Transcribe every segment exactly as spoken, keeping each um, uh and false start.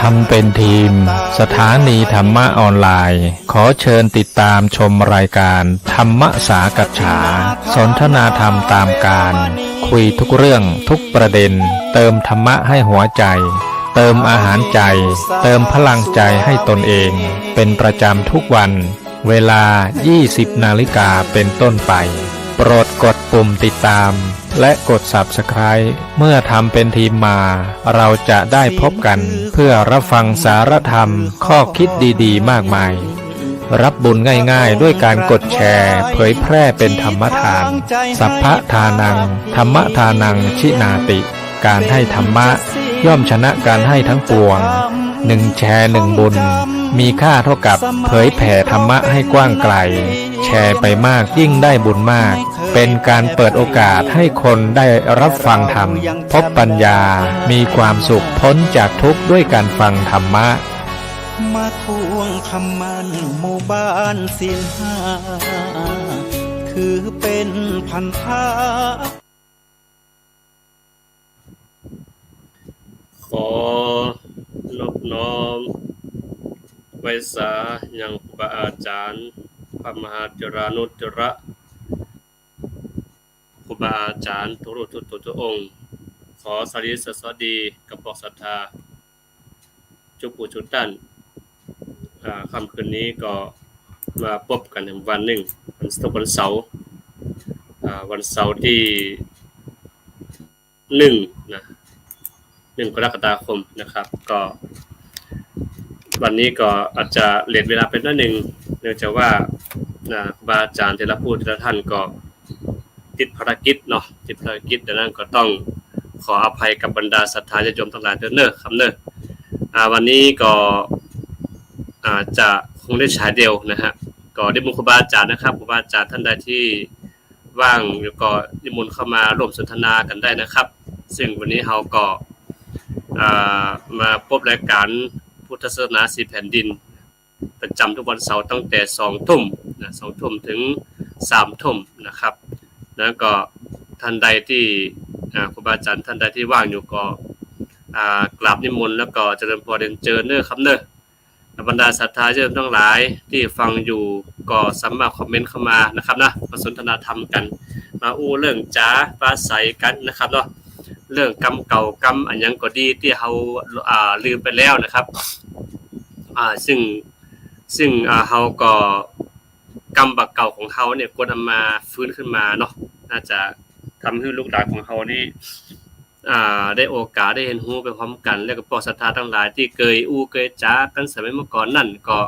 ทำเป็นทีม สถานีธรรมะออนไลน์ ขอเชิญติดตามชมรายการธรรมสากัจฉา สนทนาธรรมตามกาล คุยทุกเรื่องทุกประเด็น เติมธรรมะให้หัวใจ เติมอาหารใจ เติมพลังใจให้ตนเอง เป็นประจำทุกวัน เวลา ยี่สิบนาฬิกาเป็นต้นไป โปรดกดปุ่มติดตาม และกด Subscribe เมื่อทำเป็นทีมมา เราจะได้พบกันเพื่อรับฟังสารธรรม ข้อคิดดีๆ มากมาย รับบุญง่ายๆ ด้วยการกดแชร์ เผยแพร่เป็นธรรมทาน สัพพะทานัง ธรรมทานัง ชินาติ การให้ธรรมะ ย่อมชนะการให้ทั้งปวง หนึ่งแชร์หนึ่งบุญ มีค่าเท่ากับเผยแผ่ธรรมะให้กว้างไกล แชร์ไปมากยิ่งได้บุญมาก เป็นการเปิดโอกาสให้คนได้รับฟังธรรม พบปัญญา มีความสุขพ้นจากทุกข์ด้วยการฟังธรรมะ มาทวงคำมั่นหมู่บ้านศีลห้า ถือเป็นพันธะ ขอนอบน้อมไหว้สายังครูบาอาจ๋ารย์ พระมหาเถรานุเถระ ครูบาอาจ๋ารย์ทุกรูปทุกต๋นทุกองค์ ขอสวัสดีสวัสดีกับพวกศรัทธา จุ๊ปูจุ๊ตัน อ่า ค่ำคืนนี้ก็มาพบกันอีกวันนึ่ง วันศุกร์ วันเสาร์ อ่า วันเสาร์ตี้นึ่งนะ นึ่งกรกฎาคมนะครับ ก็วันนี้ก็อาจจะเลทเวลาไปหน้อยนึ่ง เนื่องจากว่า อ่า ครูบาอาจ๋ารย์แต่ละผู้แต่ละท่านก็ ติดภารกิจเนาะ ติดภารกิจ ดังนั้นก็ต้องขออภัยกับบรรดาศรัทธาญาติโยมตังหลายเต๊อะเน่อครับเน่อ อ่า วันนี้ก็ อ่า จะคงได้ฉายเดี่ยวนะฮะ ก็นิมนต์ครูบาอาจ๋ารย์นะครับ ครูบาอาจ๋ารย์ท่านใดตี้ว่างอยู่ก็นิมนต์เข้ามาร่วมสนทนากั๋นได้นะครับ ซึ่งวันนี้เฮาก็ อ่า มาพบรายการพุทธศาสนาสี่แผ่นดิน ประจ๋ำทุกวันเสาร์ตั้งแต่สองทุ่มนะ สองทุ่มถึงสามทุ่มนะครับ แล้วก็ท่านใดตี้ อ่า ครูบาอาจ๋ารย์ท่านใดตี้ว่างอยู่ก็ อ่า กราบนิมนต์แล้วก็เจริญพรเรียนเจิญเน่อครับเน่อ บรรดาศรัทธาญาติโยมตังหลายตี้ฟังอยู่ก็สามารถคอมเมนต์เข้ามานะครับนะ มาสนทนาธรรมกั๋น มาอู้เรื่องจ๋าปราศรัยกั๋นนะครับเนาะ เรื่องกรรมเก่ากรรมอะหยังก็ดีตี้เฮา อ่า ลืมไปแล้วนะครับ อ่า ซึ่ง ซึ่ง อ่า เฮาก็ กรรมบ่าเก่าของเฮาเนี่ยควรเอามาฟื้นขึ้นมาเนาะ น่าจะทำหื้อลูกหลานของเฮานี่ อ่า ได้โอกาสได้เห็นฮู้ไปพร้อมกั๋น แล้วก็พวกศรัทธาตังหลายตี้เกยอู้เกยจ๋ากั๋นสมัยเมื่อก่อนนั่นก็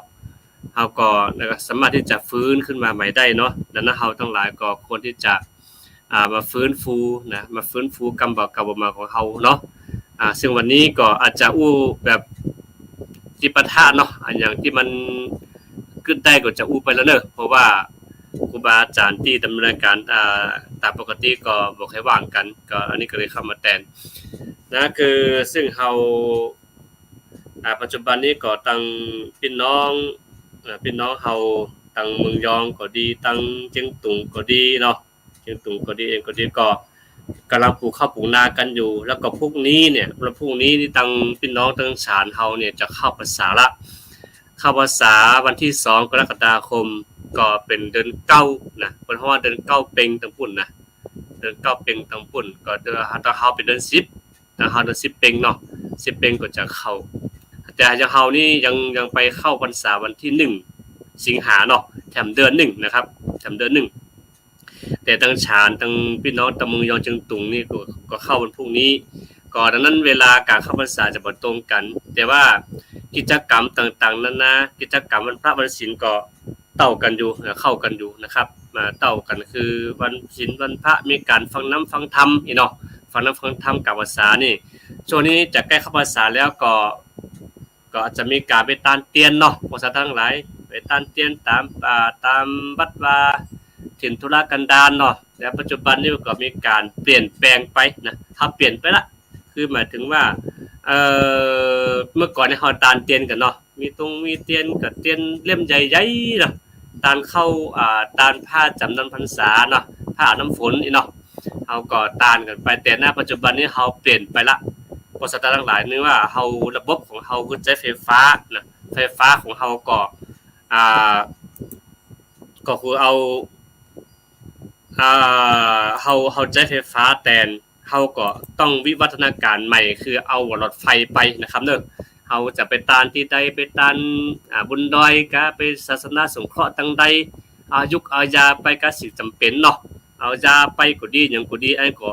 เฮาก็ แล้วก็สามารถตี้จะฟื้นขึ้นมาใหม่ได้เนาะ ดังนั้นเฮาตังหลายก็ควรตี้จะ อ่า มาฟื้นฟูนะ มาฟื้นฟูกรรมบ่าเก่าบ่าใหม่ของเฮาเนาะ อ่า ซึ่งวันนี้ก็อาจจะอู้แบบจิปาถะเนาะ อะหยังตี้มันกึ๊ดได้ก็จะอู้ไปแล้วเน่อ เพราะว่าครูบาอาจ๋ารย์ตี้ดำเนินรายการ อ่า ต๋ามปกติก็บ่ค่อยว่างกั๋น ก็อันนี้ก็เลยเข้ามาแตนนะ คือซึ่งเฮา อ่า ปัจจุบันนี้ก็ตังปี้น้อง อ่า ปี้น้องเฮาตังเมืองยองก็ดี ตังเจียงตุงก็ดีเนาะ เจียงตุงก็ดีเองก็ดีก็ก๋ำลังปลูกข้าวปลูกนากั๋นอยู่ แล้วก็พรุ่งนี้เนี่ย วันพรุ่งนี้นี่ตังปี้น้องตังศาลเฮาเนี่ยจะเข้าพรรษาละ เข้าพรรษาวันตี้สองกรกฎาคม ก็เป๋นเดือนเก้านะ เปิ้นฮ้องว่าเดือนเก้าเป็งตังปุ้นนะ เดือนเก้าเป็งตังปุ้น ก็เดือน ตังเฮาเป๋นเดือนสิบ ตังเฮาเดือนสิบเป็งเนาะ สิบเป็งก็จะเข้า แต่อย่างเฮานี่ยัง ยังไปเข้าพรรษาวันตี้หนึ่งสิงหาเนาะ แถมเดือนนึ่งนะครับ แถมเดือนนึ่ง แต่ตังศาล ตังปี้น้องตังเมืองยองเจียงตุงนี่ก็ ก็เข้าวันพรุ่งนี้ ก็ดังนั้นเวลาก๋านเข้าพรรษาจะบ่ตรงกั๋น แต่ว่ากิจกรรมต่างๆ นานา กิจกรรมวันพระวันศีลก็เต้ากั๋นอยู่ เข้ากั๋นอยู่นะครับ มาเต้ากั๋นคือวันศีลวันพระ มีก๋านฟังน้ำฟังธรรมอี้เนาะ ฟังน้ำฟังธรรมก๋านพรรษานี่ ช่วงนี้จะใก้เข้าพรรษาแล้วก็ ก็อาจจะมีก๋านไปตานเตียนเนาะ พวกศรัทธาตังหลาย ไปตานเตียนต๋าม อ่า ต๋ามวัดวา ถิ่นทุรกันดารเนาะ แล้วปัจจุบันนี่ก็มีก๋านเปลี่ยนแปลงไปนะ เฮาเปลี่ยนไปละ คือหมายถึงว่า เอ่อ เมื่อก่อนนี่เฮาตานเตียนกั๋นเนาะ มีตงมีเตียนก็เตียนเล่มใหญ่ๆ เนาะ ตานเข้า อ่า ตานผ้าจ๋ำนำพรรษาเนาะ ผ้าอาบน้ำฝนอี้เนาะ เฮาก็ตานกั๋นไป แต่ณปัจจุบันนี้เฮาเปลี่ยนไปละ พวกศรัทธาตังหลาย เนื่องว่าเฮา ระบบของเฮาคือใจ๊ไฟฟ้านะ ไฟฟ้าของเฮาก็ อ่า ก็คือเอา อ่า เฮา เฮาใจ๊ไฟฟ้าแตน เฮาก็ต้องวิวัฒนาการใหม่ คือเอาหัวหลอดไฟไปนะครับเนาะ เฮาจะไปตานตี้ใด ไปตาน อ่า บนดอยกา ไปศาสนสงเคราะห์ตังใด เอายุกเอายาไปกา สิ่งจ๋ำเป๋นเนาะ เอายาไปก็ดี หยังก็ดี อันก็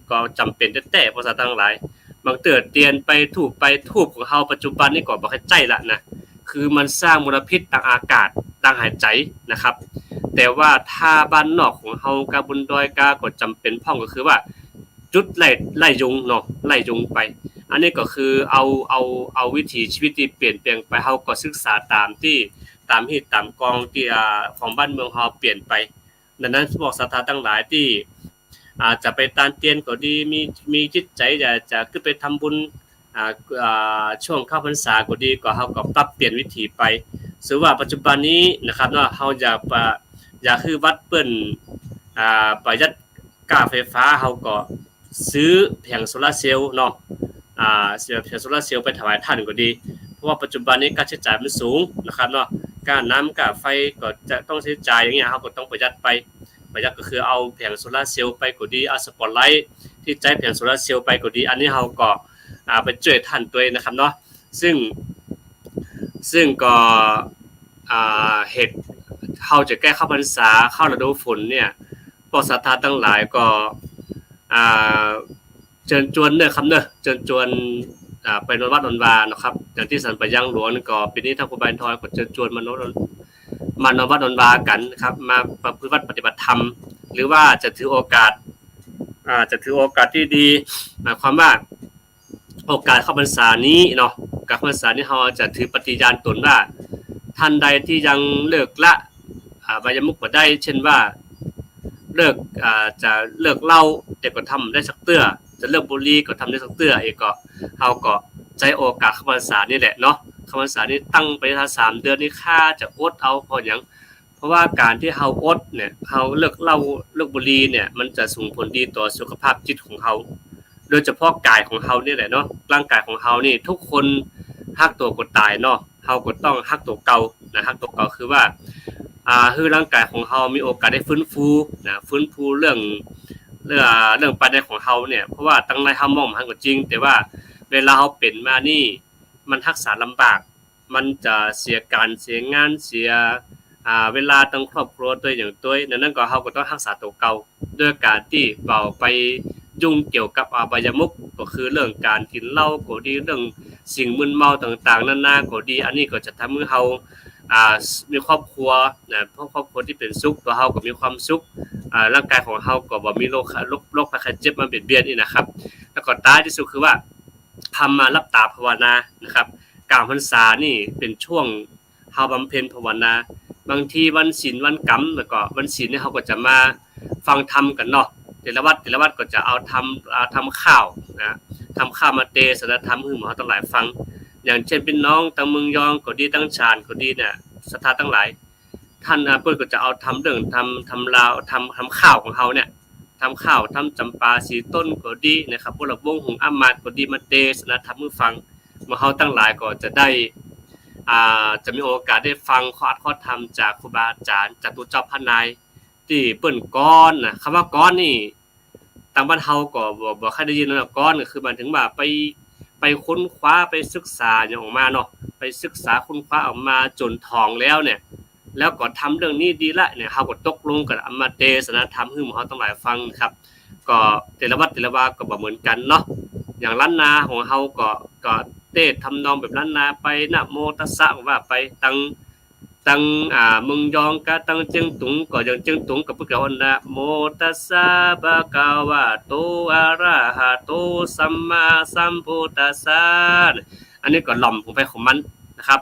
ก็จ๋ำเป๋นแต๊ๆ พวกศรัทธาตังหลาย บางเตื้อเตียนไป ธูปไป ธูปของเฮาปัจจุบันนี้ก็บ่ใค่ใจ๊ละนะ คือมันสร้างมลพิษตางอากาศ ตางหายใจ๋นะครับ แต่ว่าถ้าบ้านนอกของเฮากา บนดอยกา ก็จ๋ำเป๋นพ่อง ก็คือว่าจุดไล่ ไล่ยุงเนาะ ไล่ยุงไป อันนี้ก็คือเอา เอา เอาวิถีชีวิตตี้เปลี่ยนแปลงไป เฮาก็ศึกษาต๋ามตี้ ต๋ามฮีตต๋ามกองตี้ อ่า ของบ้านเมืองเฮาเปลี่ยนไป ดังนั้นพวกศรัทธาตังหลายตี้ อ่า จะไปตานเตียนก็ดี มี มีจิตใจ๋อยากจะขึ้นไปทำบุญ อ่า อ่า ช่วงเข้าพรรษาก็ดี ก็เฮาก็ปรับเปลี่ยนวิถีไป ซึ่งว่าปัจจุบันนี้นะครับเนาะ เฮาอยากปะ อยากหื้อวัดเปิ้น อ่า ประหยัดก้าไฟฟ้า เฮาก็ซื้อแผงโซลาร์เซลล์เนาะ อ่า ซื้อแผงโซลาร์เซลล์ไปถวายต้านก็ดี เพราะว่าปัจจุบันนี้ค่าใจ๊จ่ายมันสูงนะครับเนาะ ก้าน้ำก้าไฟก็จะต้องใจ๊จ่าย อย่างเงี้ย เฮาก็ต้องประหยัดไป ประหยัดก็คือเอาแผงโซลาร์เซลล์ไปก็ดี เอาสปอตไลท์ตี้ใจ๊แผงโซลาร์เซลล์ไปก็ดี อันนี้เฮาก็ อ่า ไปจ้วยต้านตวยนะครับเนาะ ซึ่ง ซึ่งก็ อ่า เหตุ เฮาจะใก้เข้าพรรษา เข้าฤดูฝนเนี่ย พวกศรัทธาตังหลายก็ อ่า เจิญจวนเน่อครับเน่อ เจิญจวน อ่า ไปนอนวัดนอนวาเนาะครับ อย่างตี้สันป่ายังหลวงนี่ก็ ปี๋นี้ต้านครูบาทอยก็เจิญจวนมานอน มานอนวัดนอนวากั๋นนะครับ มาประพฤติวัตรปฏิบัติธรรม หรือว่าจะถือโอกาส อ่า จะถือโอกาสตี้ดี หมายความว่า โอกาสเข้าพรรษานี้เนาะ โอกาสเข้าพรรษานี้เฮาจะถือปฏิญาณตนว่า ต้านใดตี้ยังเลิกละ อ่า อบายมุขบ่ได้ เช่นว่า เลิก อ่า จะเลิกเหล้า แต่ก็ทำบ่ได้สักเตื้อ จะเลิกบุหรี่ก็ทำบ่ได้สักเตื้อ เออ ก็ เฮาก็ใจ๊โอกาสเข้าพรรษานี่แหละเนาะ เข้าพรรษานี้ตั้งปณิธานสามเดือนนี้ ข้าจะอดเอา เพราะหยัง เพราะว่าก๋านตี้เฮาอดเนี่ย เฮาเลิกเหล้า เลิกบุหรี่เนี่ย มันจะส่งผลดีต่อสุขภาพจิตของเฮา โดยเฉพาะก๋ายของเฮานี่แหละเนาะ ร่างก๋ายของเฮานี่ ทุกคนฮักตั๋วก่อนต๋ายเนาะ เฮาก็ต้องฮักตั๋วเก่านะ ฮักตั๋วเก่าคือว่า อ่า หื้อร่างก๋ายของเฮามีโอกาสได้ฟื้นฟูนะ ฟื้นฟูเรื่อง เรื่อง เรื่องภายในของเฮาเนี่ย เพราะว่าตังในเฮามองบ่หันก็จริง แต่ว่าเวลาเฮาเป๋นมานี่ มันฮักษาลำบาก มันจะเสียก๋านเสียงาน เสีย อ่า เวลาตังครอบครัวตวยหยังตวย ดังนั้นก็เฮาก็ต้องฮักษาตั๋วเก่า โดยก๋านตี้บ่ไปยุ่งเกี่ยวกับอบายมุข ก็คือเรื่องก๋านกิ๋นเหล้าก็ดี เรื่องสิ่งมึนเมาต่างๆ นานาก็ดี อันนี้ก็จะทำหื้อเฮา อ่า มีครอบครัวนะ เพราะครอบครัวตี้เป๋นสุข ตั๋วเฮาก็มีความสุข อ่า ร่างก๋ายของเฮาก็บ่มีโรค โรค โรคภัยไข้เจ็บมาเบียดเบียนนี่นะครับ แล้วก็ต๊ายตี้สุดคือว่า ธรรมะหลับต๋าภาวนานะครับ ก๋างพรรษานี่เป๋นช่วงเฮาบำเพ็ญภาวนา บางทีวันศีลวันกรรม แล้วก็วันศีลนี่เฮาก็จะมาฟังธรรมกั๋นเนาะ แต่ละวัด แต่ละวัดก็จะเอาธรรม อ่า ธรรมข้าวนะ ธรรมข้าวมาเตสนธรรมหื้อหมู่เฮาตังหลายฟัง อย่างเช่นปี้น้องตังเมืองยองก็ดี ตังฉานก็ดีเนี่ย ศรัทธาตังหลาย ต้าน อ่า เปิ้นก็จะเอาธรรมเรื่องธรรม ธรรมลาว ธรรม ธรรมข้าวของเฮาเนี่ย ธรรมข้าว ธรรมจ๋ำปาสีต้นก็ดีนะครับ พวกละวงหงส์อามาตย์ก็ดี มาเตสนธรรมหื้อฟัง หมู่เฮาตังหลายก็จะได้ อ่า จะมีโอกาสได้ฟังข้ออัดข้อธรรมจากครูบาอาจ๋ารย์ จากตุ๊เจ้าพระนาย ตี้เปิ้นก๊อนนะ กำว่าก๊อนนี่ ตางบ้านเฮาก็บ่ บ่ค่อยได้ยินนะ ก๊อนก็คือหมายเถิงว่าไป ไปค้นคว้า ไปศึกษาหยังออกมาเนาะ ไปศึกษาค้นคว้าออกมาจ๋นถ่องแล้วเนี่ย แล้วก็ธรรมเรื่องนี้ดีละเนี่ย เฮาก็ตกลงกั๋นเอามาเตสนธรรมหื้อหมู่เฮาตังหลายฟังนะครับ ก็แต่ละวัดแต่ละวาก็บ่เหมือนกั๋นเนาะ อย่างล้านนาของเฮาก็ ก็เตสน์ทำนองแบบล้านนาไป นะโมตัสสะ ว่าไป ตัง ตัง อ่า เมืองยองกา ตังเจียงตุงก็ อย่างเจียงตุงก็เปิ้นก็ว่า นะโมตัสสะ ภะคะวะโต อะระหะโต สัมมาสัมพุทธัสสะ อันนี้ก็หล่อมของไปของมันนะครับ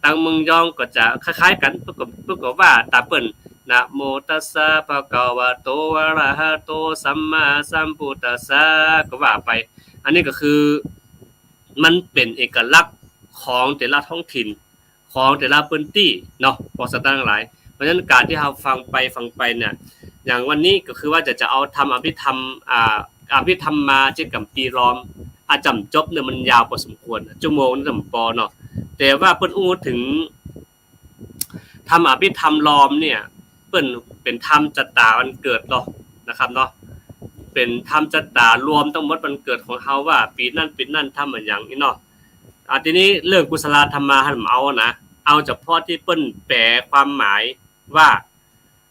ตังเมืองยองก็จะคล้ายๆ กั๋น เปิ้นก็ เปิ้นก็ว่าต๋ามเปิ้น นะโมตัสสะ ภะคะวะโต อะระหะโต สัมมาสัมพุทธัสสะ ก็ว่าไป อันนี้ก็คือ มันเป๋นเอกลักษณ์ของแต่ละท้องถิ่น ของแต่ละพื้นตี้เนาะ พวกศรัทธาตังหลาย เพราะฉะนั้นก๋านตี้เฮาฟังไปฟังไปเนี่ย อย่างวันนี้ก็คือว่าจะ จะเอาธรรมอภิธรรม อ่า อภิธรรมมาเจ๊กัมปีลอม อาจ๋ำจบเนี่ยมันยาวปอสมควร จั่วโมงนึ่งจ๋ำปอเนาะ แต่ว่าเปิ้นอู้เถิง ธรรมอภิธรรมลอมเนี่ย เปิ้นเป๋นธรรมจะต๋าวันเกิดเนาะนะครับเนาะ เป๋นธรรมจะต๋ารวมตังหมดวันเกิดของเฮาว่าปี๋นั้นปี๋นั้นทำอะหยังอี้เนาะ อ่า ทีนี้เรื่องกุศลธรรมาหั้นบ่เอานะ เอาเฉพาะตี้เปิ้นแป๋ความหมายว่า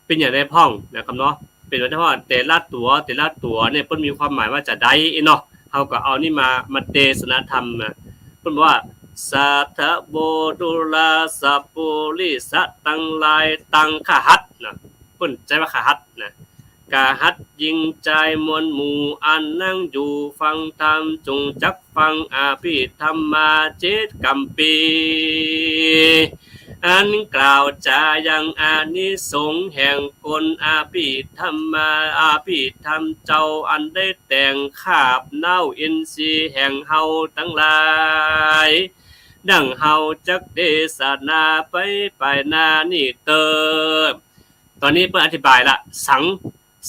เป๋นอย่างใดพ่องนะครับเนาะ เป๋นอย่างใดพ่อง แต่ละตั๋ว แต่ละตั๋วเนี่ยเปิ้นมีความหมายว่าจาใดอี้เนาะ เฮาก็เอานี่มา มาเตสนาธรรมนะ เปิ้นบอกว่า สัตถะโวทุราสปุริสะตังหลายตังคหัตถ์นะ เปิ้นใจ๊ว่าคหัตถ์นะ คหัตถ์ญิงจายมวลหมู่อันนั่งอยู่ฟังธรรม จงจักฟังอภิธรรมาเจ็ดก้ำปี อันกล่าวจ๋ายังอานิสงส์แห่งคนอภิธรรมา อภิธรรมเจ้าอันได้แต่งคาบเน้าอินทรีย์แห่งเฮาตังหลาย ดังเฮาจักเตสนาไปไปหน้านี้เต๊อะ ต๋อนนี้เปิ้นอธิบายละ สัง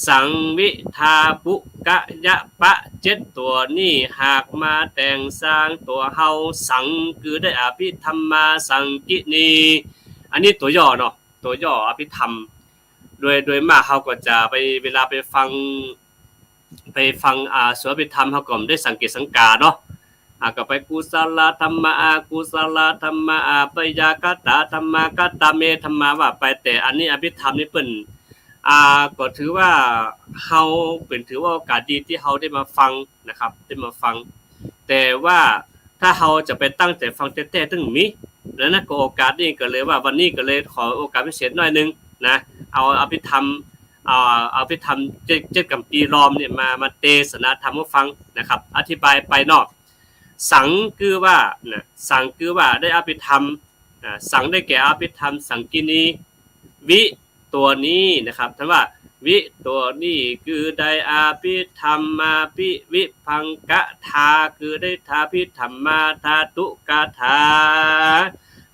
สังวิทาปุกะยะปะ เจ็ดตั๋วนี้หากมาแต่งสร้างตั๋วเฮา สังคือได้อภิธรรมาสังกินี อันนี้ตั๋วย่อเนาะ ตั๋วย่ออภิธรรม โดย โดยมากเฮาก็จะไป เวลาไปฟัง ไปฟัง อ่า สวดอภิธรรม เฮาก็บ่ได้สังเกตสังกาเนาะ อ่า ก็ไปกุศลธรรมา อกุศลธรรมา อัปยาคตาธรรมา คตเมธรรมา ว่าไป แต่อันนี้อภิธรรมนี่เปิ้น อ่า ก็ถือว่าเฮาเป๋นถือว่าโอกาสดีตี้เฮาได้มาฟังนะครับ ได้มาฟัง แต่ว่าถ้าเฮาจะไปตั้งใจ๋ฟังแต๊ๆ ตึงมี แล้วนะ ก็โอกาสนี้ก็เลยว่าวันนี้ก็เลยขอโอกาสพิเศษหน้อยนึ่งนะ เอาอภิธรรม เอา เอาอภิธรรมเจ็ด เจ็ดก้ำปีลอมเนี่ยมา มาเตสนาธรรมหื้อฟังนะครับ อธิบายไปเนาะ สังคือว่านะ สังคือว่าได้อภิธรรม อ่า สังได้แก่อภิธรรมสังกินี วิ ตั๋วนี้นะครับ ท่านว่า วิ ตั๋วนี้คือได้อภิธรรมาภิวิภังกะถา คือได้ถาภิธรรมาธาตุกถา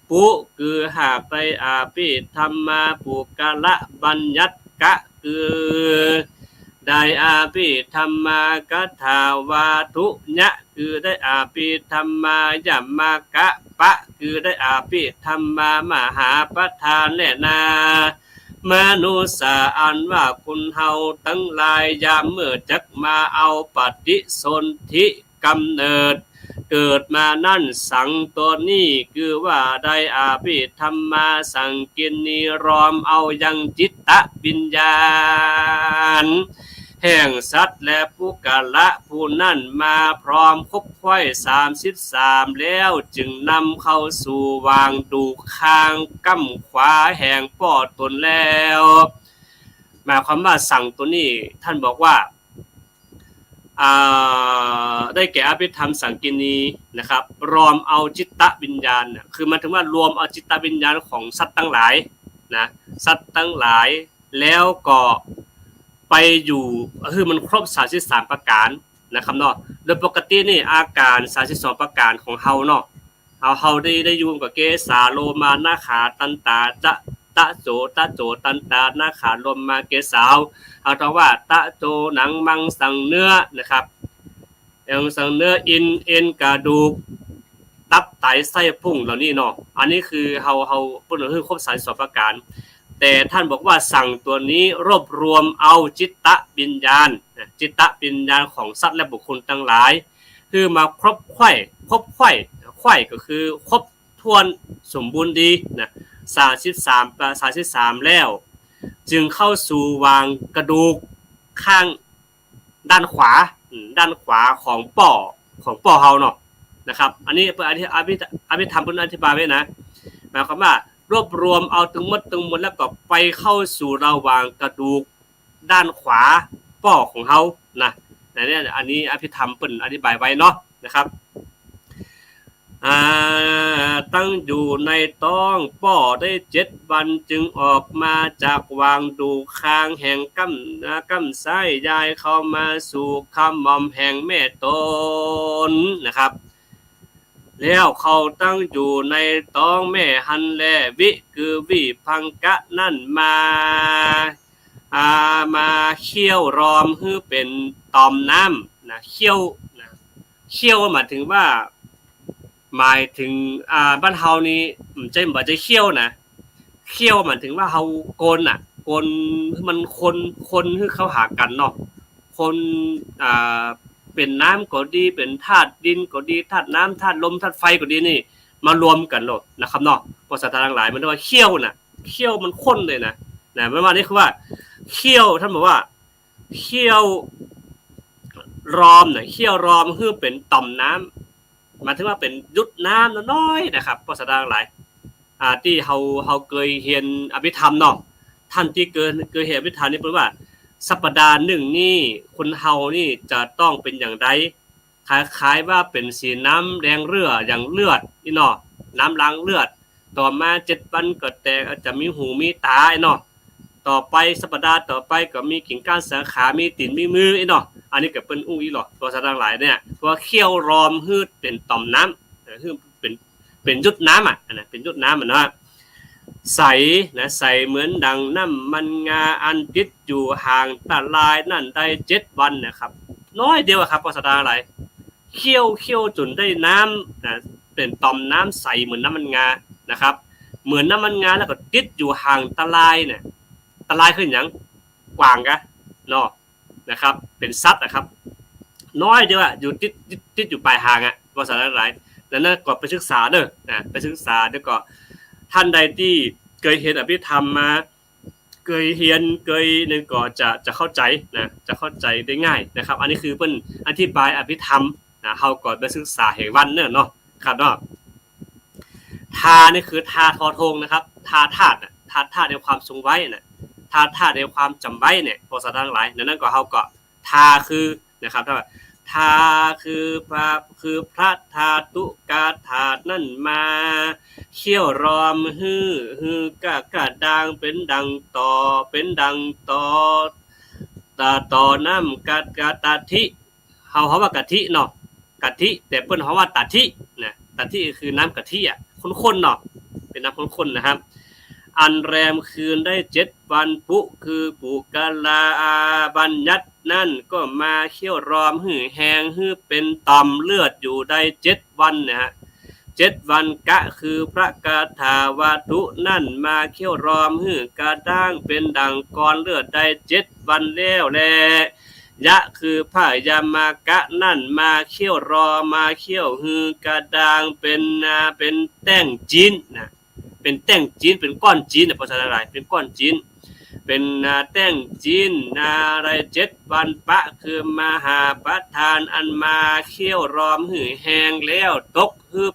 ปุ คือหากได้อภิธรรมาปุคคละบัญญัติ กะ คือได้อภิธรรมากถาวาทุ ยะ คือได้อภิธรรมายมกะ ปะ คือได้อภิธรรมามหาประธานแลนา มนุสสาอันว่าคนเฮาตังหลายยามเมื่อจักมาเอาปฏิสนธิกำเนิดเกิดมานั้น สังตั๋วนี้คือว่าได้อภิธรรมาสังกินีรอมเอายังจิตวิญญาณ แห่งสัตว์และปุคคละผู้นั้นมาพร้อมคบไขว้สามสิบสามแล้ว จึงนำเข้าสู่หว่างดูกคางก้ำขวาแห่งป้อต๋นแล้ว หมายความว่าสังตั๋วนี้ท่านบอกว่า อ่า ได้แก่อภิธรรมสังกินีนะครับ รวมเอาจิตวิญญาณน่ะ คือหมายถึงว่ารวมเอาจิตวิญญาณของสัตว์ตังหลายนะ สัตว์ตังหลาย แล้วก็ไปอยู่ คือมันครบสามสิบสามประก๋านนะครับเนาะ โดยปกตินี่อาก๋านสามสิบสองประก๋านของเฮาเนาะ เฮา เฮาได้ ได้อยู่กับเกสา โลมา นาขา ตันตา จะ ตะโจ ตะโจ ตันตา นาขา โลมา เกสา เฮาต้องว่าตะโจ หนัง มัง สัง เนื้อนะครับ หนัง สัง เนื้อ อิน เอ็น กระดูก ตับ ไต ไส้พุงเหล่านี้เนาะ อันนี้คือเฮา เฮา เปิ้นหื้อครบสามสิบสองประก๋าน แต่ท่านบอกว่าสังตั๋วนี้รวบรวมเอาจิตวิญญาณนะ จิตวิญญาณของสัตว์และบุคคลตังหลาย คือมาครบไขว้ ครบไขว้ ไขว้ก็คือครบถ้วนสมบูรณ์ดีนะ สามสิบสาม สามสิบสามแล้ว จึงเข้าสู่หว่างกระดูกข้างด้านขวา อืม ด้านขวาของป้อ ของป้อเฮาเนาะนะครับ อันนี้เปิ้นอธิ อภิ อภิธรรมเปิ้นอธิบายไว้นะ หมายความว่ารวบรวมเอาตึงหมดตึงมวลแล้วก็ไปเข้าสู่ระหว่างกระดูก ด้านขวาป้อของเฮานะ อันนี้ อันนี้อภิธรรมเปิ้นอธิบายไว้เนาะนะครับ อ่า ตั้งอยู่ในต๊องป้อได้เจ็ดวันจึงออกมาจากหว่างดูกคางแห่งก้ำ อ่า ก้ำซ้าย ย้ายเข้ามาสู่ขะหม่อมแห่งแม่ต๋นนะครับ แล้วเข้าตั้งอยู่ในต๊องแม่หั้นแล วิ คือวิภังกะนั้นมา อ่า มาเคี้ยวรอมหื้อเป๋นต่อมน้ำนะ เคี้ยวนะ เคี่ยวหมายถึงว่า หมายถึง อ่า บ้านเฮานี่ อืม บ่ใจ้ บ่ใจ้เคี่ยวนะ เคี่ยวหมายถึงว่าเฮาคนน่ะ คน หื้อมันคน คนหื้อเข้าหากั๋นเนาะ คน อ่า เป๋นน้ำก็ดี เป๋นธาตุดินก็ดี ธาตุน้ำ ธาตุลม ธาตุไฟก็ดีนี่ มารวมกั๋นโลดนะครับเนาะ ภาษาไตตังหลาย มันเรียกว่าเคี่ยวน่ะ เคี่ยวมันข้นเลยนะ นะ แปลว่านี่คือว่า เคี่ยว ต้านบอกว่า เคี่ยวรอมน่ะ เคี่ยวรอมหื้อเป๋นต่อมน้ำ หมายถึงว่าเป๋นหยดน้ำน้อยๆ นะครับ ภาษาไตตังหลาย อ่า ตี้เฮา เฮาเกยเฮียนอภิธรรมเนาะ ต้านตี้เกย เกยเฮียนอภิธรรมนี่เปิ้นว่า สัปดาห์นึ่งนี่ คนเฮานี่จะต้องเป๋นอย่างใด คล้ายๆ ว่าเป๋นสีน้ำแดงเลือด อย่างเลือดนี่เนาะ น้ำล้างเลือด ต่อมาเจ็ดวันก็แตก จะมีหูมีต๋าเนาะ ต่อไปสัปดาห์ต่อไปก็มีกิ่งก้านสาขา มีตี๋นมีมือเนาะ อันนี้ก็เปิ้นอู้อี้หรอ ภาษาไตตังหลายเนี่ย เพราะว่าเคี่ยวรอมหื้อเป๋นต่อมน้ำ เออ หื้อเป๋น เป๋นหยดน้ำอะ อันนั้นเป๋นหยดน้ำอะเนาะ ใสนะ ใสเหมือนดังน้ำมันงาอันติดอยู่ห่างตะลายนั้นได้เจ็ดวันนะครับ น้อยเดียวอะครับ ภาษาไตตังหลาย เคี่ยว เคี่ยวจ๋นได้น้ำนะ เป๋นต่อมน้ำใสเหมือนน้ำมันงานะครับ เหมือนน้ำมันงาแล้วก็ติดอยู่ห่างตะลายเนี่ย ตะลายคือหยัง กว้างกะเนาะ นะครับ เป๋นสัตว์อะครับ น้อยเดียวอะ อยู่ติด ติด ติดอยู่ป๋ายห่างอะ ภาษาไตตังหลาย นั้นก็ไปศึกษาเน่อ นะ ไปศึกษา แล้วก็ต้านใดตี้เกยเฮียนอภิธรรมมา เกยเฮียน เกยนี่ก็จะ จะเข้าใจ๋นะ จะเข้าใจ๋ได้ง่ายนะครับ อันนี้คือเปิ้นอธิบายอภิธรรมนะ เฮาก็ไปศึกษาหื้อวันเน่อเนาะ ครับเนาะ ทานี่คือทาทอทงนะครับ ทาธาตุน่ะ ทาธาตุในความทรงไว้น่ะ ทาธาตุในความจ๋ำไว้เนี่ย ภาษาไตตังหลาย นั้นก็เฮาก็ ทาคือนะครับ ถ้าว่า ทาคือพระ คือพระธาตุกาธาตุนั้นมา เคี่ยวรอมหื้อ หื้อกะ กะด้างเป๋นดังตอ เป๋นดังตอ ตอ ตอน้ำกะ กะตะทิ เฮาฮ้องว่ากะทิเนาะ กะทิ แต่เปิ้นฮ้องว่าตะทินะ ตะทิคือน้ำกะทิอะ ข้นๆ เนาะ เป๋นน้ำข้นๆ นะครับ อันแรมคืนได้เจ็ดวัน ปุคือปุกลาบัญญัตินั้นก็มาเคี่ยวรอมหื้อแฮง หื้อเป๋นต่อมเลือดอยู่ได้เจ็ดวันนะฮะ เจ็ดวัน กะคือพระกาธาวัตถุนั้นมาเคี่ยวรอมหื้อกะด้างเป๋นดังก้อนเลือดได้เจ็ดวันแล้วแล ยะคือพยามกะนั้นมาเคี่ยวรอม มาเคี่ยวหื้อกะด้างเป๋น อ่า เป๋นแต้งจิ๊นนะ เป๋นแต้งจิ๊น เป๋นก้อนจิ๊นนะ ภาษาไตตังหลาย เป๋นก้อนจิ๊น เป๋น อ่า แต้งจิ๊น อ่า ได้เจ็ดวัน ปะคือมหาประธานอันมาเคี่ยวรอมหื้อแฮงแล้ว ตกหื้อ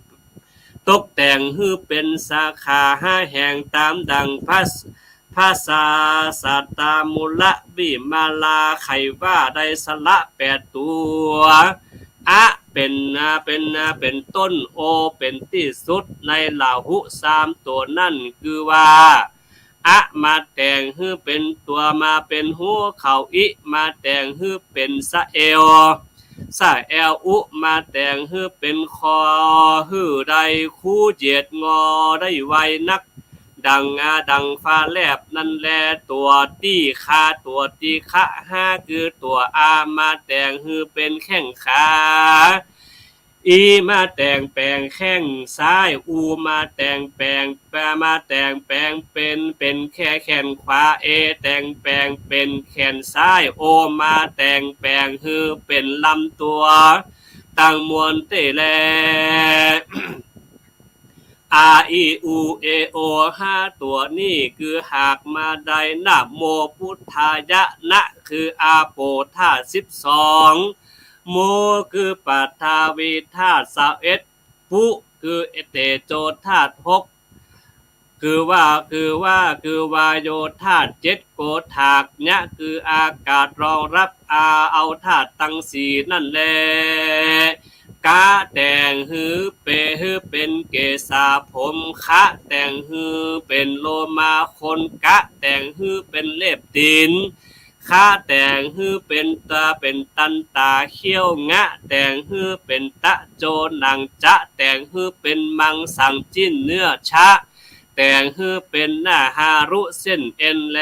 ตกแต่งหื้อเป๋นสาขาห้าแห่งต๋ามดังพระ พระสาสตามูลวิมาลาไขว่าได้สละแปดตั๋ว อะเป๋น อ่า เป๋น อ่า เป๋นต้น โอเป๋นตี้สุด ในลาหุสามตั๋วนั้น คือว่า อะมาแต่งหื้อเป๋นตั๋ว มาเป๋นฮูเขา อิมาแต่งหื้อเป๋นสะแอว สะแอว อุมาแต่งหื้อเป๋นคอ หื้อได้คูเหยียดงอได้ไวนัก ดัง อ่า ดังฟ้าแลบนั้นแล ตั๋วตี้คา ตั๋วตี้คะ ฮาคือตั๋ว อามาแต่งหื้อเป๋นแข้งขา อีมาแต่งแป๋งแข้งซ้าย อูมาแต่งแป๋ง มาแต่งแป๋งเป๋น เป๋นแข้ง แข้งขวา เอแต่งแป๋งเป๋นแขนซ้าย โอมาแต่งแป๋งหื้อเป๋นลำตั๋ว ตังมวลเต้แล อา อี อู เอ โอ ห้าตั๋วนี้ คือหากมาได้นะโมพุทธายะ นะคืออาโปธาตุสิบสอง โมคือปฐวีธาตุซาวเอ็ด ปุคือเตโจธาตุหก คือว่า คือว่า คือวาโยธาตุเจ็ด โกฏฐาก ยะคืออากาศรองรับ อา เอาธาตุตังสี่นั้นแล กะแต่งหื้อเป๋น หื้อเป๋นเกศาผม คะแต่งหื้อเป๋นโลมาขน กะแต่งหื้อเป๋นเล็บตี๋น คะแต่งหื้อเป๋นตา เป๋นตันตาเขี้ยว งะแต่งหื้อเป๋นตะโจหนัง จะแต่งหื้อเป๋นมังสังจิ๊นเนื้อ ชะแต่งหื้อเป๋นหน้าฮารุเส้นเอ็นแล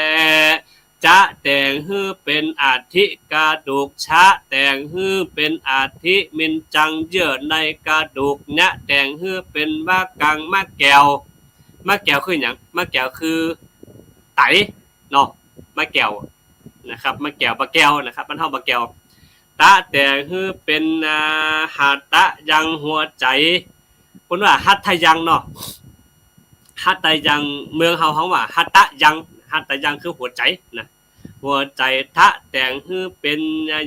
จะแต่งหื้อเป๋นอาทิกระดูก ชะแต่งหื้อเป๋นอาทิ เม็นจังเยื่อในกระดูก ญะแต่งหื้อเป๋นวะกัง มะแก้ว มะแก้วคือหยัง มะแก้วคือไตเนาะ มะแก้วนะครับ มะแก้ว ปลาแก้วนะครับ บ้านเฮาปลาแก้ว ตะแต่งหื้อเป๋น อ่า หัตตะยัง หัวใจ๋ เปิ้นว่าหัตถยังเนาะ หัตถยัง เมืองเฮาฮ้องว่าหัตตะยัง หัตถยังคือหัวใจ๋นะ หัวใจ๋ ทะแต่งหื้อเป๋น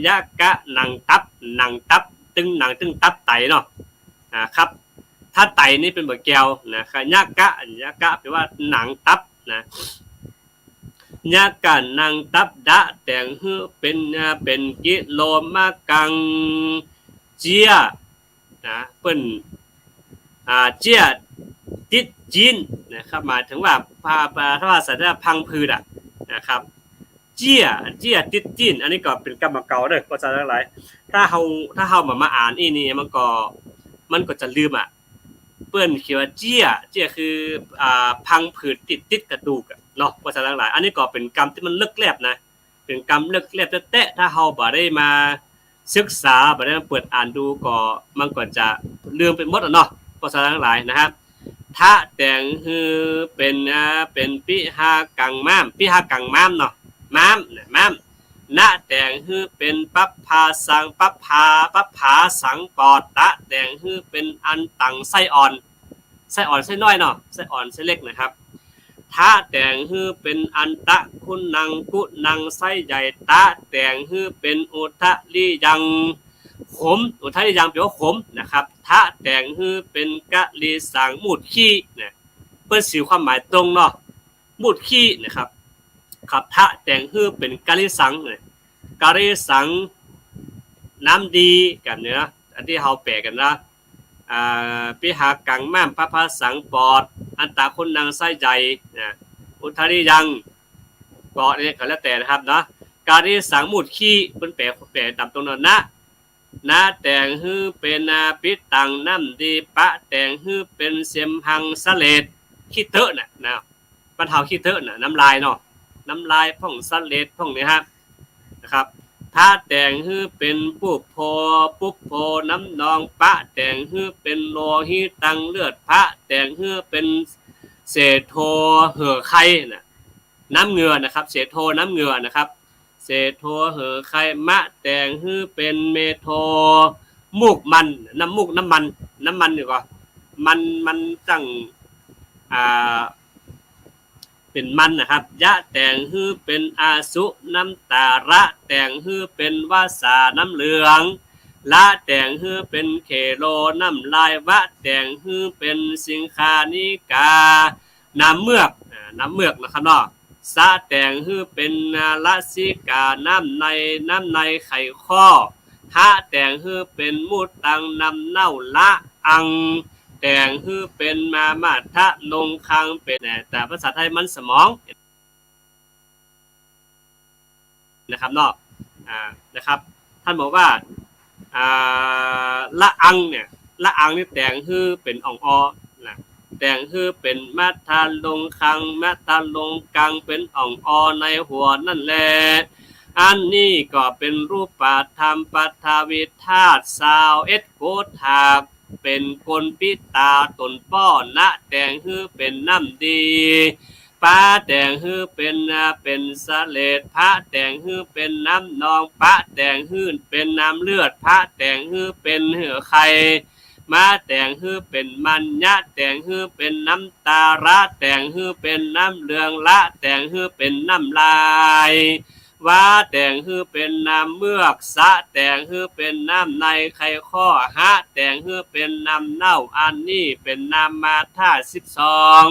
ยะกะ หนังตับ หนังตับ ตึงหนังตึงตับไตเนาะ อ่า ครับ ถ้าไตนี่เป๋นบ่าแก้วนะครับ ยะกะ ยะกะแปลว่าหนังตับนะ ยะกะหนังตับ ดะแต่งหื้อเป๋น อ่า เป๋นกิโลมะกัง เจี้ย นะ เปิ้น อ่า เจี้ยติดจี๊นนะครับ หมายถึงว่า ภา ภา ภาษาไทยว่าพังผืดอะนะครับ เจี้ย เจี้ยติดจี๊น อันนี้ก็เป๋นกำบ่าเก่าเด้อ ภาษาทั้งหลาย ถ้าเฮา ถ้าเฮาบ่มาอ่านอี้นี่ มันก็ มันก็จะลืมอะ เปิ้นเขียนว่าเจี้ย เจี้ยคือ อ่า พังผืดติด ติดกระดูกอะเนาะ ภาษาทั้งหลาย อันนี้ก็เป๋นกำตี้มันเลิกแลบนะ เป๋นกำเลิกแลบแต๊ๆ ถ้าเฮาบ่ได้มาศึกษา บ่ได้มาเปิดอ่านดูก็ มันก็จะลืมไปหมดอะเนาะ ภาษาทั้งหลายนะครับ ทะแต่งหื้อเป๋น อ่า เป๋นปิหากังม้าม ปิหากังม้ามเนาะ ม้ามนะ ม้าม นะแต่งหื้อเป๋นปับพาสัง ปับพา ปับพาสังปอด ตะแต่งหื้อเป๋นอันตัง ไส้อ่อน ไส้อ่อนไส้น้อยเนาะ ไส้อ่อนไส้เล็กนะครับ ทะแต่งหื้อเป๋นอันตะคุนัง คุนังไส้ใหญ่ ตะแต่งหื้อเป๋นอุทะริยัง ขม อุทะริยังแปลว่าขมนะครับ ทะแต่งหื้อเป๋นกะริสัง มูดขี้นะ เปิ้นสื่อความหมายตรงเนาะ มูดขี้นะครับ ครับ ทะแต่งหื้อเป๋นกะริสังนะ กะริสัง น้ำดีกั๋นเนี่ยนะ อันตี้เฮาแปลกั๋นนะ อ่า ปิหากังม้าม ปับพาสังปอด อันตะคุนังไส้ใหญ่นะ อุทะริยัง ก็เนี่ยก็แล้วแต่นะครับเนาะ กะริสัง มูดขี้ เปิ้นแปล แปลต๋ามตรงนั้นนะ นะแต่งหื้อเป๋น อ่า ปิตัง น้ำดี ปะแต่งหื้อเป๋นเสมหัง เสลด ขี้เต๊อะน่ะนะ บ้านเฮาขี้เต๊อะน่ะ น้ำลายเนาะ น้ำลายพ่อง เสลดพ่องเนี่ยฮะ นะครับ ทะแต่งหื้อเป๋นปุพโพ ปุพโพ น้ำนอง ปะแต่งหื้อเป๋นโลหิตัง เลือด พะแต่งหื้อเป๋นเสโท เหื่อใคน่ะ น้ำเหงื่อนะครับ เสโท น้ำเหงื่อนะครับ เสโท เหื่อใค มะแต่งหื้อเป๋นเมโท มูกมัน น้ำมูก น้ำมัน น้ำมันดีกว่า มัน มันจั่ง อ่า เป๋นมันนะครับ ยะแต่งหื้อเป๋นอสุ น้ำตา ระแต่งหื้อเป๋นวสา น้ำเหลือง ละแต่งหื้อเป๋นเคโล น้ำลาย วะแต่งหื้อเป๋นสิงคานิกา น้ำเมือก อ่า น้ำเมือกนะครับเนาะ สะแต่งหื้อเป๋น อ่า ลสิกา น้ำใน น้ำในไขข้อ หะแต่งหื้อเป๋นมูตรัง น้ำเน่า ละอัง แต่งหื้อเป๋นมา มาทะลงคัง เป๋น แต่ภาษาไทยมันสมอง นะครับเนาะ อ่า นะครับ ท่านบอกว่า อ่า ละอังเนี่ย ละอังนี่แต่งหื้อเป๋นอ่องออนะ แต่งหื้อเป๋นมาทะลงคัง มาทะลงคัง เป๋นอ่องออในหัวนั่นแล อันนี้ก็เป๋นรูปธรรม ปฐวีธาตุซาวเอ็ด โกฏฐาก เป๋นคนปิตาต๋นป้อ นะแต่งหื้อเป๋นน้ำดี ปะแต่งหื้อเป๋น อ่า เป๋นเสลด พะแต่งหื้อเป๋นน้ำนอง ปะแต่งหื้อเป๋นน้ำเลือด พะแต่งหื้อเป๋นเหื่อใค มะแต่งหื้อเป๋นมัน ยะแต่งหื้อเป๋นน้ำตา ระแต่งหื้อเป๋นน้ำเหลือง ละแต่งหื้อเป๋นน้ำลาย วะแต่งหื้อเป๋นน้ำเมือก สะแต่งหื้อเป๋นน้ำในไขข้อ หะแต่งหื้อเป๋นน้ำเน่า อันนี้เป๋นนามธาตุสิบสอง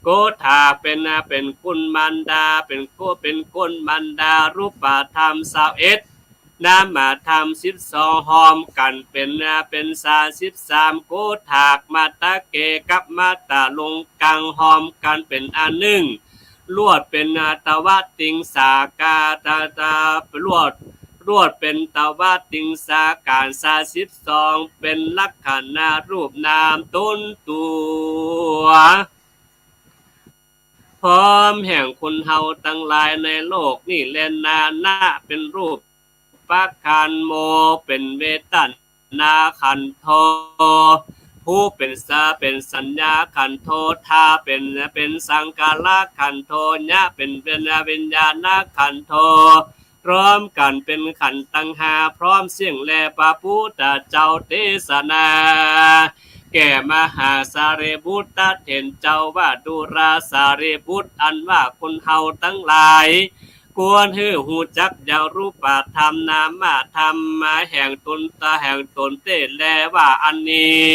โกฏฐากเป๋น เป๋นกุลมารดา เป๋นโก เป๋นกุลมารดา รูปธรรมซาวเอ็ด นามธรรมสิบสอง ฮอมกั๋นเป๋น เป๋นสามสิบสาม โกฏฐาก มาตะเก กับมาตะลงคัง ฮอมกั๋นเป๋นอันนึ่ง ลวดเป๋น ตวะติงสาก๋า ตะ ตะ ลวด ลวดเป๋นตวะติงสาก๋า สามสิบสอง เป๋นลักขณะรูปนามต๋นตั๋ว ร้อมแห่งคนเฮาตังหลายในโลกนี้แลนา นะ เป๋นรูป ปะขันธ์ โม เป๋นเวทนาขันธ์ โท ภู เป๋นสา เป๋นสัญญาขันธ์ โท ทา เป๋น เป๋นสังขารขันธ์ โท ญะ เป๋น เป๋นวิญญาณขันธ์ โท พร้อมกั๋นเป๋นขันธ์ตังห้า พร้อมเสี้ยงแล พระพุทธเจ้าเตสนา แก่มหาสารีบุตรเถรเจ้าว่า ดูราสารีบุตร อันว่าคนเฮาตังหลาย ควรหื้อฮู้จักยังรูปธรรมนามธรรมมาแห่งตนตาแห่งตนเต้แลว่า อันนี้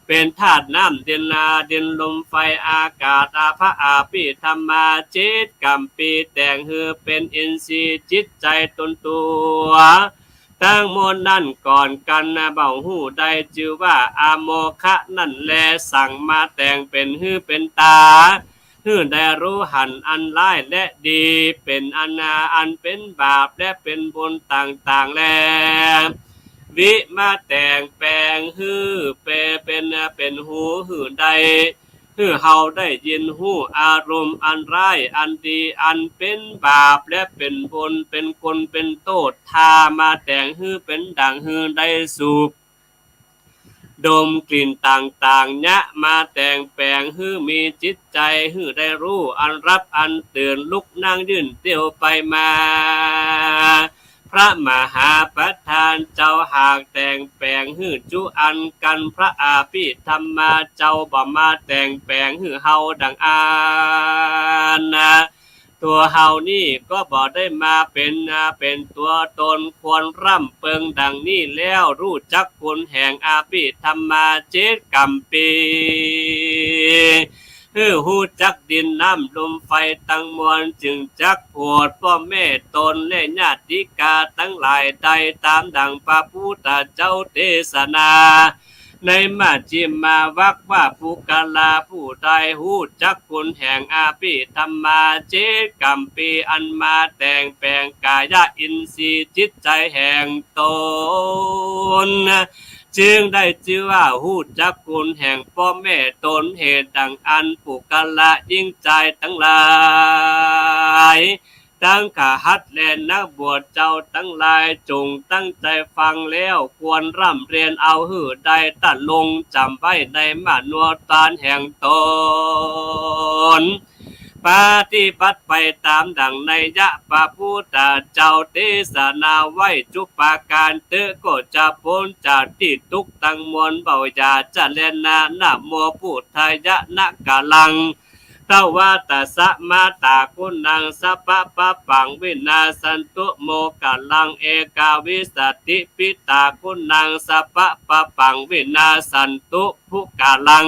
เป๋นธาตุน้ำดินนาดินลมไฟอากาศ อาภะอาภิธรรมา เจ็ดกัมปี แต่งหื้อเป๋นอินทรีย์จิตใจ๋ตนตั๋ว ตังมวลนั้นก่อนกั๋นนะ บ่ฮู้ได้จื้อว่าอโมฆะนั้นแล สั่งมาแต่งเป๋นหื้อเป๋นต๋า หื้อได้ฮู้หันอันร้ายและดี เป๋นอันนาอันเป๋นบาปและเป๋นบุญต่างๆ แล วิมาแต่งแป๋งหื้อเป๋น เป๋น เป๋นหู หื้อได้ หื้อเฮาได้ยินฮู้อารมณ์อันร้ายอันดี อันเป๋นบาปและเป๋นบุญ เป๋นคุณเป๋นโต้ษ ทามาแต่งหื้อเป๋นดั่งหื้อได้สูบ ดมกลิ่นต่างๆ ญะมาแต่งแป๋งหื้อมีจิตใจ๋ หื้อได้ฮู้อันหลับอันตื่น ลุกนั่งยืนเตียวไปมา พระมหาประธานเจ้าหากแต่งแป๋งหื้อจุอันกั๋น พระอาภิธรรมาเจ้าบ่มาแต่งแป๋งหื้อเฮาดั่งอั้นนะ ตั๋วเฮานี้ก็บ่ได้มาเป๋น อ่า เป๋นตั๋วตนควรร่ำเปิงดั่งนี้แล้ว ฮู้จักคุณแห่งอาภิธรรมาเจ็ดกัมปี หื้อฮู้จักดินน้ำลมไฟตังมวล จึงจักโผดป้อแม่ตนและญาติกาตังหลายได้ต๋ามดั่งพระพุทธเจ้าเตสนา ในมัชฌิมาวรรคว่า ปุคคละผู้ใดฮู้จักคุณแห่งอาภิธรรมาเจ็ดกัมปี อันมาแต่งแป๋งก๋ายะอินทรีย์จิตใจ๋แห่งตน จึงได้จื้อว่าฮู้จักคุณแห่งป้อแม่ตน เหตุดั่งอั้นปุคคละหญิงจายตังหลาย ตังคฤหัสถ์และนักบวชเจ้าตังหลาย จงตั้งใจ๋ฟังแล้วควรร่ำเรียนเอาหื้อได้ตะลงจ๋ำไว้ในมโนตานแห่งตน ปฏิบัติไปต๋ามดั่งนัยยะพระพุทธเจ้าเตสนาไว้ จุปการเต๊อะ ก็จะป๊นจากตี้ตุ๊กข์ตังมวลเบาอย่าจะแลนา นะโมพุทธายะ นะกะลัง ทวาตะสะ มาตากุณัง สัพพะปะปัง วินาสสันตุ โมคคัลลัง เอกาวิสสะติ ปิตากุณัง สัพพะปะปัง วินาสสันตุ ปุคคัลลัง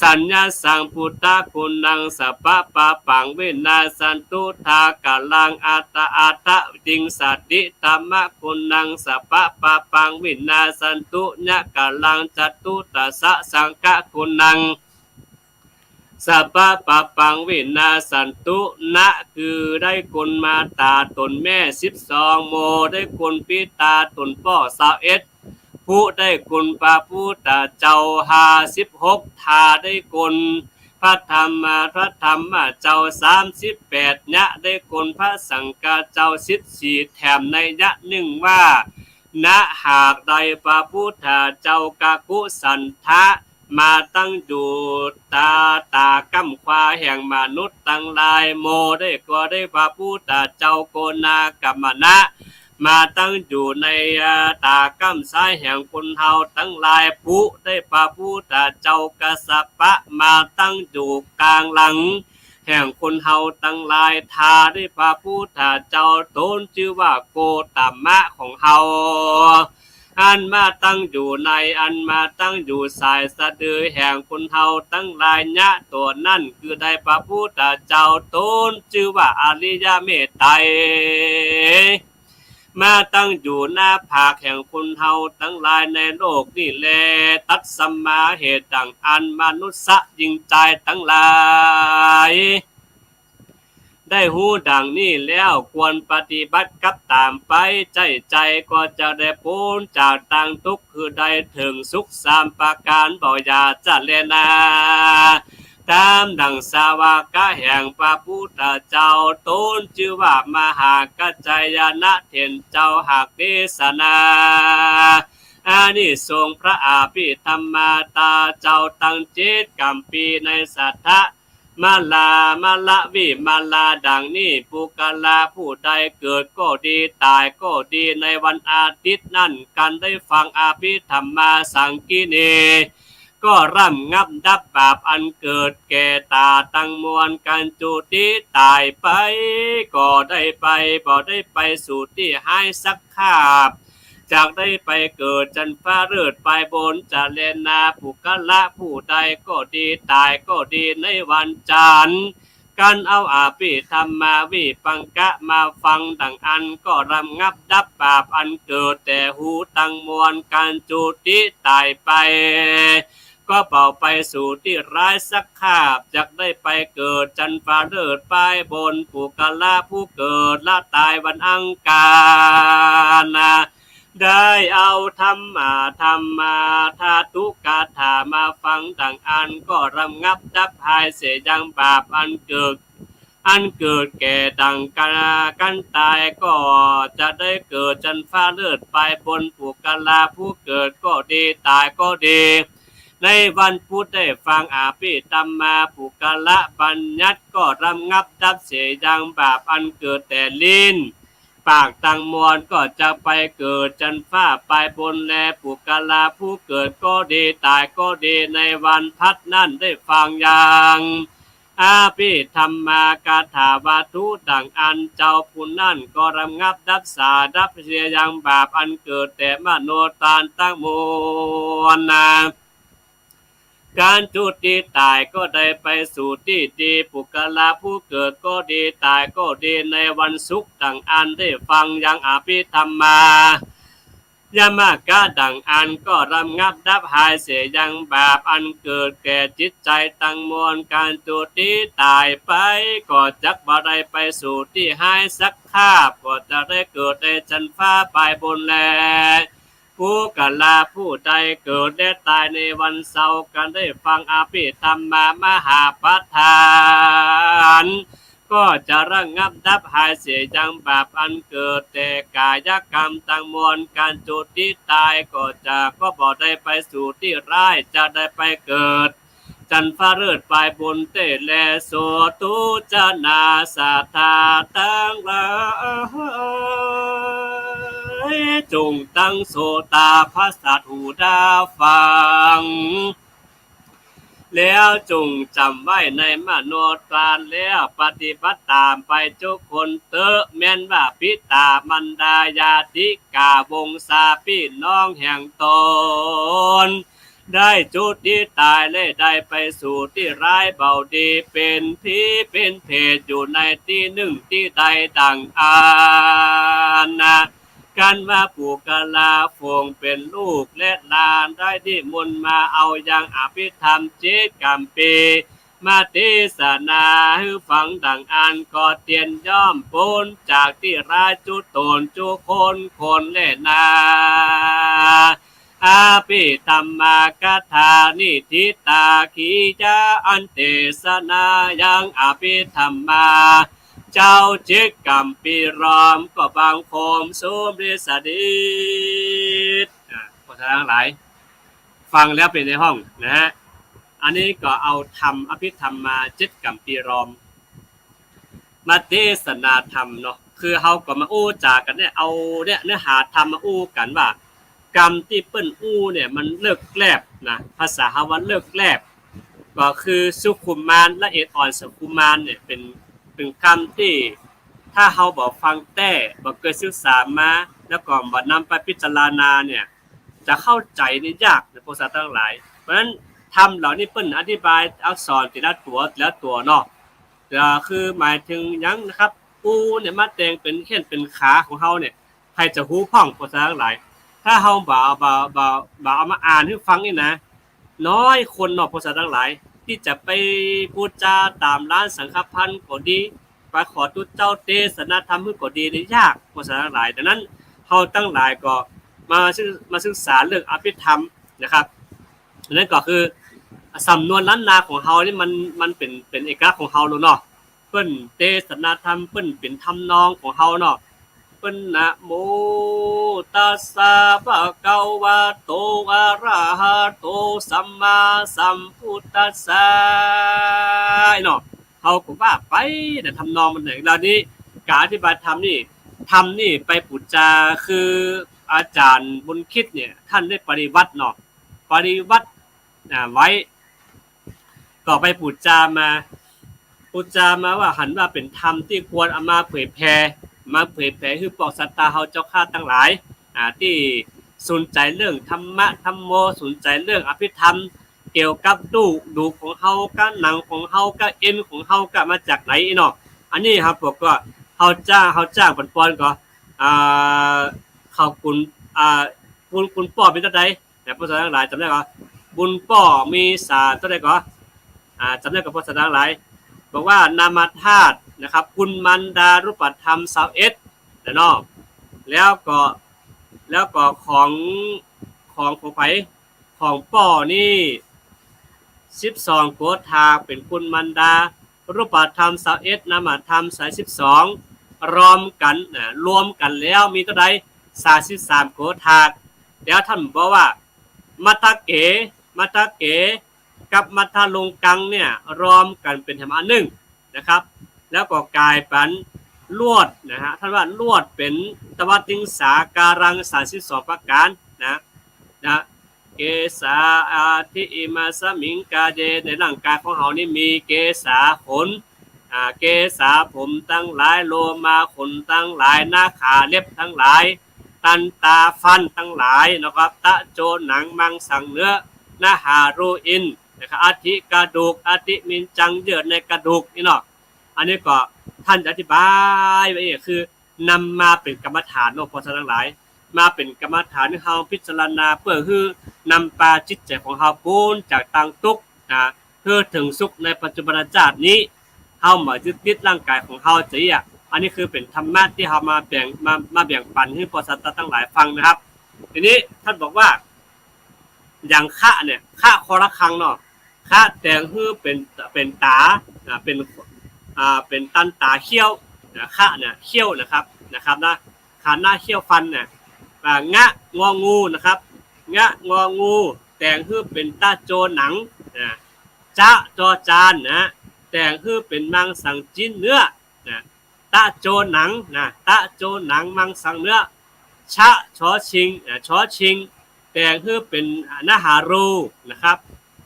สัญญาสัง พุทธะกุณัง สัพพะปะปัง วินาสสันตุ ทาคะลัง อัตตะอัตตะวิงสะติ ธัมมะกุณัง สัพพะปะปัง วินาสสันตุ ยะคะลัง จตุตะสะ สังฆะกุณัง สัพพะปะปัง วินาสสันตุ นะ คือได้คุณมาตาต๋นแม่สิบสอง โม ได้คุณปิตาต๋นป้อซาวเอ็ด พุ ได้คุณพระพุทธเจ้าห้าสิบหก ทา ได้คุณพระธรรมะ พระธรรมะเจ้าสามสิบแปด ยะ ได้คุณพระสังฆะเจ้าสิบสี่ แถมนัยยะนึ่งว่า นะ หากได้พระพุทธเจ้ากักกุสันทะ มาตั้งอยู่ตา ต๋าก้ำคว้าแห่งมนุษย์ตังหลาย โม ได้ก็ได้พระพุทธเจ้าโกณากัมมนะ มาตั้งอยู่ใน อ่า ต๋าก้ำซ้ายแห่งคนเฮาตังหลาย ปุ ได้พระพุทธเจ้ากัสสปะ มาตั้งอยู่ก๋างหลัง แห่งคนเฮาตังหลาย ทา ได้พระพุทธเจ้าต๋นจื้อว่าโกตมะของเฮา อันมาตั้งอยู่ใน อันมาตั้งอยู่สายสะดือแห่งคนเฮาตังหลาย ยะ ตั๋วนั้นคือได้พระพุทธเจ้าต๋นจื้อว่าอริยเมตไตร มาตั้งอยู่หน้าผากแห่งคนเฮาตังหลายในโลกนี้แล ตัสมา เหตุดั่งอั้นมนุษย์หญิงจายตังหลาย ได้ฮู้ดั่งนี้แล้วควรปฏิบัติกับต๋ามไป ใจ้ใจ้ก็จะได้ป๊นจากตางตุ๊กข์ คือได้เถิงสุขสามประก๋าน บ่อย่าจะแลนา ต๋ามดั่งสาวกะแห่งพระปุทธเจ้า ต๋นจื้อว่ามหากัจจายนะเถรเจ้า หากเตสนา อานิสงส์พระอภิธรรมาต๋าเจ้าตังเจ็ดกัมภีร์ในสัทธะ มลา มลวิมลาดั่งนี้ ปุคคละผู้ใดเกิดก็ดี ต๋ายก็ดี ในวันอาทิตย์นั้น กันได้ฟังอภิธรรมาสังกิณี ก็ระงับดับบาปอันเกิดแก่ต๋าตังมวล กันจุติต๋ายไป ก็ได้ไป บ่ได้ไปสู่ตี้ฮ้ายสักคาบ จักได้ไปเกิดจั๊นฟ้าเลิศไปบนจะแลนา ปุคคละผู้ใดก็ดี ต๋ายก็ดี ในวันจันทร์ กันเอาอภิธรรมาวิพังคะมาฟังดั่งอั้น ก็ระงับดับบาปอันเกิดแต่หมู่ตังมวล กันจุติต๋ายไป ก็บ่ไปสู่ตี้ฮ้ายสักคาบ จักได้ไปเกิดจั๊นฟ้าเลิศไปบน ปุคคละผู้เกิดละต๋ายวันอังคารนะ ได้เอาธรรมา ธรรมาธาตุกถามาฟังดั่งอั้น ก็ระงับดับหายเสียยังบาปอันเกิด อันเกิดแก่ดั่งกัน กันต๋าย ก็จะได้เกิดจั๊นฟ้าเลิศไปบน ปุคคละผู้เกิดก็ดี ต๋ายก็ดี ในวันพุธได้ฟังอภิธรรมา ปุคคละบัญญัติ ก็ระงับดับเสียยังบาปอันเกิดแต่ลิ้น ปากตังมวล ก็จะไปเกิดจั๊นฟ้าไปบนแล ปุคคละผู้เกิดก็ดี ต๋ายก็ดี ในวันพัดนั้นได้ฟังยัง อภิธรรมากถาวัตถุดั่งอั้น เจ้าผู้นั้นก็ระงับดับสาดับเสียยังบาปอันเกิดแต่มโนทานตังมวลนา กันจุติต๋ายก็ได้ไปสู่ตี้ดี ปุคคละผู้เกิดก็ดี ต๋ายก็ดี ในวันศุกร์ดั่งอั้นได้ฟังยังอภิธรรมา ยมกะดั่งอั้น ก็ระงับดับหายเสียยังบาปอันเกิดแก่จิตใจ๋ตังมวล กันจุติต๋ายไป ก็จักบ่ได้ไปสู่ตี้ฮ้ายสักคาบ ก็จะได้เกิดในจั๊นฟ้าไปบนแล ปุคคละผู้ใดเกิดและต๋ายในวันเสาร์ กันได้ฟังอภิธรรมามหาประธาน ก็จะระงับดับหายเสียยังบาปอันเกิดแต่กายกรรมตังมวล กันจุติต๋าย ก็จะก็บ่ได้ไปสู่ตี้ฮ้าย จะได้ไปเกิดจั๊นฟ้าเลิศไปบนตี้แล โสตุจนาสัตถาตังหลาย จงตั้งโสตาประสาทหูได้ฟัง แล้วจงจ๋ำไว้ในมโนทาน แล้วปฏิบัติต๋ามไปจุคนเต๊อะ แม้นว่าปิต๋ามารดาญาติกาวงศาปี้น้องแห่งต๋น ได้จุติต๋ายและได้ไปสู่ตี้ฮ้ายบ่าวดี เป๋นผีเป๋นเปรตอยู่ในตี้นึ่งตี้ใดดั่งอั้นนะ กันว่าปุคคละผู้เป๋นลูกและหลานได้นิมนต์มาเอายังอภิธรรมเจ็ดกัมภีร์ มาเตสนาหื้อฟังดั่งอั้น ก็เตียนย่อมป๊นจากตี้ฮ้ายจุต๋นจุคนคนแลนา อภิธรรมกถานิทิตาขียา อันเตสนายังอภิธรรมา เจ้าเจ็ดกัมภีร์รอม ก็บังคมสมเร็จสนิท อ่า พวกท่านทั้งหลาย ฟังแล้วเป๋นไงพ่องนะฮะ อันนี้ก็เอาธรรมอภิธรรมมาเจ็ดกัมภีร์รอม มาเตสนาธรรมเนาะ คือเฮาก็มาอู้จ๋ากั๋นเนี่ย เอาเนี่ยเนื้อหาธรรมมาอู้กั๋นว่า กำตี้เปิ้นอู้เนี่ยมันเลิกแลบนะ ภาษาเฮาว่าเลิกแลบ ก็คือสุขุมมาน ละเอียดอ่อนสุขุมมานเนี่ย เป๋น เป๋นกำตี้ถ้าเฮาบ่ฟังแต๊ บ่เกยศึกษามา แล้วก็บ่นำไปพิจารณาเนี่ย จะเข้าใจ๋นี่ยากนะพวกสัตว์ตังหลาย เพราะฉะนั้นธรรมเหล่านี้เปิ้นอธิบายอักษรแต่ละตั๋วแต่ละตั๋วเนาะ ก็คือหมายเถิงหยังนะครับ อู้เนี่ยมาแตงเป๋นแข้นเป๋นขาของเฮาเนี่ย ใผจะฮู้พ่องพวกสัตว์ตังหลาย ถ้าเฮาบ่ บ่ บ่ บ่เอามาอ่านหื้อฟังนี่นะ น้อยคนเนาะพวกสัตว์ตังหลาย ตี้จะไปปู๋จาต๋ามลานสังฆภัณฑ์ก็ดี ไปขอตุ๊เจ้าเตสนาธรรมหื้อก็ดีนี่ยากพวกสัตว์ตังหลาย ดังนั้นเฮาตังหลายก็มาศึก มาศึกษาเรื่องอภิธรรมนะครับ อันนั้นก็คือ สำนวนล้านนาของเฮานี่มัน มันเป๋น เป๋นเอกลักษณ์ของเฮาโลดเนาะ เปิ้นเตสนาธรรม เปิ้นเป๋นทำนองของเฮาเนาะ เปิ้น นะโม ตัสสะ ภะคะวะโต อะระหะโต สัมมาสัมพุทธัสสะ เนาะ เฮาก็ว่าไป แต่ทำนองมันเนี่ย แล้วนี้ก๋านอธิบายธรรมนี่ ธรรมนี่ไปปู๋จา คืออาจ๋ารย์บุญคิดเนี่ย ต้านได้ปริวรรตเนาะ ปริวรรต อ่า ไว้ ก็ไปปู๋จามา ปู๋จามาว่าหันว่าเป๋นธรรมตี้ควรเอามาเผยแผ่ มาเผยแผ่หื้อปวกศรัทธาเฮาเจ้าข้าตังหลาย อ่า ตี้สนใจ๋เรื่องธรรมะ ธัมโม สนใจ๋เรื่องอภิธรรม เกี่ยวกับดูก ดูกของเฮา ก้าหนังของเฮา ก้าเอ็นของเฮา ก้ามาจากไหนเนาะ อันนี้ครับ ผมก็ เฮาจ้าง เฮาจ้างปันปอนก็ อ่า เขากุน อ่า บุญกุนป้อมีเต้าใด นะ พวกท่านตังหลายจ๋ำได้ก่อ บุญป้อมีสาเต้าใดก่อ อ่า จ๋ำได้ก่อ พวกท่านตังหลาย บอกว่านามธาตุนะครับ กุลมารดา รูปธรรมซาวเอ็ด นะเนาะ แล้วก็ แล้วก็ของ ของ ของใผ ของป้อนี่ สิบสองโกฏฐาก เป๋นกุลมารดา รูปธรรมซาวเอ็ด นามธรรมสายสิบสอง รวมกั๋น นะ รวมกั๋นแล้วมีเต้าใด สามสิบสามโกฏฐาก แล้วต้านบอกว่า มัทธเก มัทธเก กับมัทธลุงกังเนี่ย รวมกั๋นเป๋นแหมอันนึ่งนะครับ แล้วก็ก๋ายเป๋นลวดนะฮะ ต้านว่ารวดเป๋นตวติงสาการัง สามสิบสองประก๋านนะ นะ เกสา อะทิ อิมัสมิง กาเย ในร่างก๋ายของเฮานี่มีเกสา ขน อ่า เกสา ผมตังหลาย โลมา ขนตังหลาย นาขา เล็บตังหลาย ตันตา ฟันตังหลายนะครับ ตะโจ หนัง มังสัง เนื้อ นะหารู อินทร์นะครับ อะทิ กระดูก อะทิ มิญจัง เยื่อในกระดูกนี่เนาะ อันนี้ก็ต้านจะอธิบายไว้ คือนำมาเป๋นกรรมฐานเนาะ พวกท่านตังหลาย มาเป๋นกรรมฐานหื้อเฮาพิจารณา เปื้อหื้อนำปาจิตใจ๋ของเฮาป๊นจากตางตุ๊กข์นะ หื้อเถิงสุขในปัจจุบันชาตินี้ เฮาบ่ยึดติดร่างก๋ายของเฮาเจียะ อันนี้คือเป๋นธรรมะตี้เฮามาแบ่ง มา มาแบ่งปั๋นหื้อพวกศรัทธาตังหลายฟังนะครับ ทีนี้ต้านบอกว่า อย่างคะเนี่ย คะคอละครังเนาะ คะแต่งหื้อเป๋น เป๋นต๋า อ่า เป๋น อ่า เป๋นตันต๋าเขี้ยว นะ คะเนี่ย เขี้ยวนะครับ นะครับนะ คะ นะ เขี้ยวฟันเนี่ย อ่า งะ งองูนะครับ งะ งองู แต่งหื้อเป๋นตะโจ หนัง นะ จะ จอจาน นะ แต่งหื้อเป๋นมังสัง จิ๊น เนื้อ นะ ตะโจ หนัง นะ ตะโจ หนัง มังสัง เนื้อ ชะ ชอชิง นะ ชอชิง แต่งหื้อเป๋น อ่า นะหารู นะครับ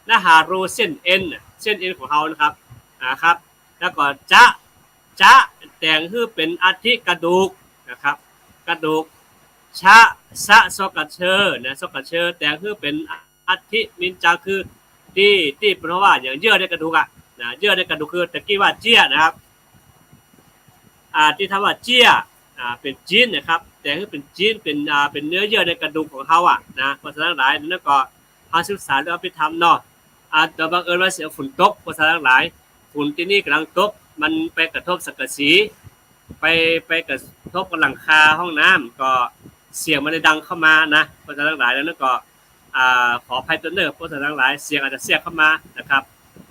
นะหารู เส้นเอ็น นะ เส้นเอ็นของเฮานะครับ นะครับ แล้วก็จะ จะ แต่งหื้อเป๋นอะทิ กระดูกนะครับ กระดูก ชะ สะ ซอกกระเชอ นะ ซอกกระเชอ แต่งหื้อเป๋นอะทิ มิญจัง คือตี้ ตี้เปิ้นว่าอย่างเยื่อในกระดูกอะ นะ เยื่อในกระดูก คือตะกี้ว่าเจี้ยนะครับ อ่า ตี้ต้านว่าเจี้ย อ่า เป๋นจิ๊นนะครับ แต่งหื้อเป๋นจิ๊น เป๋น อ่า เป๋นเนื้อเยื่อในกระดูกของเฮาอะนะ พวกท่านตังหลาย แล้วก็เฮาศึกษาเรื่องอภิธรรมเนาะ อ่า แต่บังเอิญว่าเสียงฝนตก พวกท่านตังหลาย ฝนตี้นี่ก่ำลังตก มันไปกระทบสังกะสี ไป ไปกระทบกับหลังคาห้องน้ำ ก็เสียงมันเลยดังเข้ามานะ พวกท่านตังหลาย แล้วก็ อ่า ขออภัยตวยเน่อ พวกท่านตังหลาย เสียงอาจจะแทรกเข้ามานะครับ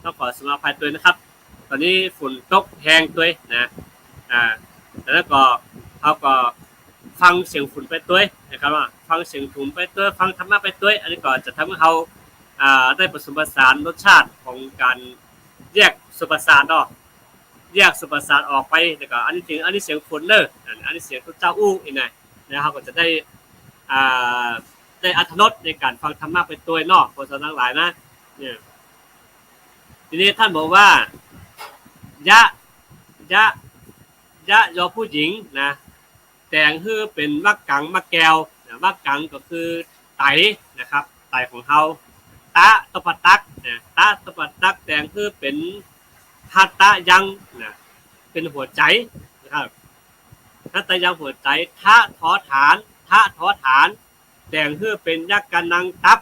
ต้องขอสำนึกอภัยตวยนะครับ ต๋อนนี้ฝนตกแฮงตวยนะ อ่า แล้วก็เฮาก็ฟังเสียงฝนไปตวยนะครับ ว่าฟังเสียงฝนไปตวย ฟังธรรมะไปตวย อันนี้ก็จะทำให้เฮา อ่า ได้ผสมผสานรสชาติของก๋านแยกส่วนประสาทเนาะ แยกส่วนประสาทออกไป แล้วก็อันนี้เสียง อันนี้เสียงฝนเน่อ อันนี้เสียงตุ๊เจ้าอู้อี้นะ แล้วเฮาก็จะได้ อ่า ได้อรรถรสในก๋านฟังธรรมะไปตวยเนาะ พวกท่านตังหลายนะ เนี่ย ทีนี้ต้านบอกว่า ยะ ยะ ยะ ยอผู้หญิงนะ แต่งหื้อเป๋นวรรกัง มะแก้วนะ วรรกังก็คือไตนะครับ ไตของเฮา ตะ ตบปัดตักนะ ตะ ตบปัดตัก แต่งหื้อเป๋นหัตตะยังนะ เป๋นหัวใจ๋นะครับ หัตตะยัง หัวใจ๋ ทะ ทอฐาน ทะ ทอฐาน แต่งหื้อเป๋นยักกะนัง ตับ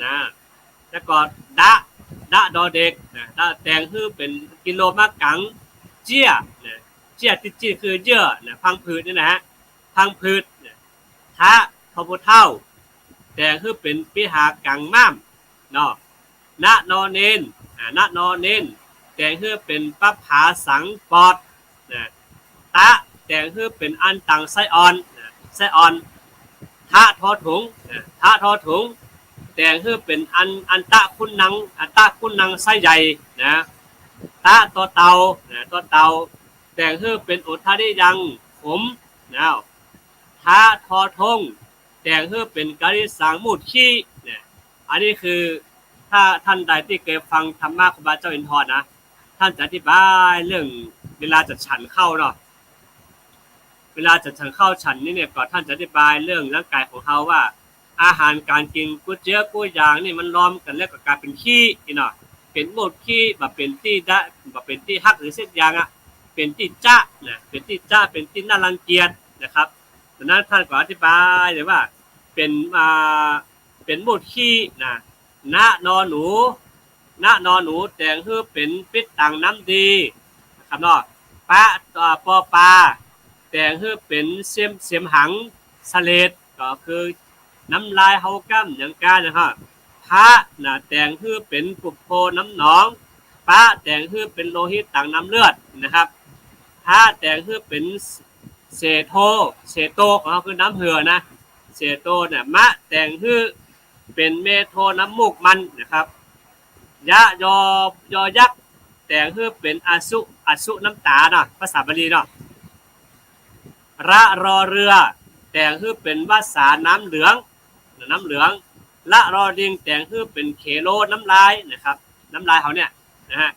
นะ แล้วก็ดะ ดะ ดอเด็กนะ ดะ แต่งหื้อเป๋นกิโลมะกัง เจี้ยนะ เจี้ยตี้ เจี้ยคือเยื่อนะ พังผืดนี่นะฮะ พังผืดนะ ทะ ทอผู้เฒ่า แต่งหื้อเป๋นปิหากัง ม่ามเนาะ นะ นอเณร อ่า นะ นอเณร แต่งหื้อเป๋นปะผาสังปอด นะ ตะ แต่งหื้อเป๋นอันตังไส้อ่อน นะ ไส้อ่อน ทะ ทอถุง นะ ทะ ทอถุง แต่งหื้อเป๋นอัน อันตะคุนัง อันตะคุนังไส้ใหญ่ นะ ตะ ตอเต่า นะ ตอเต่า แต่งหื้อเป๋นอุทริยัง ขม นะ ทะ ทอธง แต่งหื้อเป๋นการิสัง มูดขี้ เนี่ย อันนี้คือ ถ้าท่านใดตี้เกยฟังธรรมะครูบาเจ้าอินทร์นะ ท่านจะอธิบายเรื่องเวลาจะฉันข้าวเนาะ เวลาจะฉันข้าวฉันนี่เนี่ย ก็ท่านจะอธิบายเรื่องร่างก๋ายของเฮาว่า อาหารก๋านกิ๋นกู้เจื้อกู้อย่างนี่มันรวมกั๋นแล้วก็ก๋ายเป๋นขี้นี่เนาะ เป๋นมูดขี้ บ่เป๋นตี้ดะ บ่เป๋นตี้ฮักหื้อสักอย่างอะ เป๋นตี้จ๊ะนะ เป๋นตี้จ๊ะ เป๋นตี้น่ารังเกียจนะครับ ดังนั้นท่านก็อธิบายเลยว่า เป๋น อ่า เป๋นมูดขี้นะ นะ นอหนู นะ นอหนู แต่งหื้อเป๋นปิ๊ดตังน้ำดีนะครับเนาะ ปะ อ่า ปอปา แต่งหื้อเป๋นเสม เสมหัง เสลด ก็คือน้ำลายเฮาก้ำหยังก้านะครับ พะ นะ แต่งหื้อเป๋นปุพโพน้ำหนอง ปะ แต่งหื้อเป๋นโลหิตตังน้ำเลือดนะครับ ทะ แต่งหื้อเป๋นเสโท เสโทของเฮาคือน้ำเหื่อนะ เสโทเนี่ย มะ แต่งหื้อเป๋นเมโทน้ำมูกมันนะครับ ยะ ยอ ยอยักษ์ แต่งหื้อเป๋นอสุ อสุน้ำตาเนาะ ภาษาบาลีเนาะ ระ รอเรือ แต่งหื้อเป๋นวสาน้ำเหลือง น้ำเหลือง ละ รอลิง แต่งหื้อเป๋นเคโลน้ำลายนะครับ น้ำลายเฮาเนี่ยนะฮะ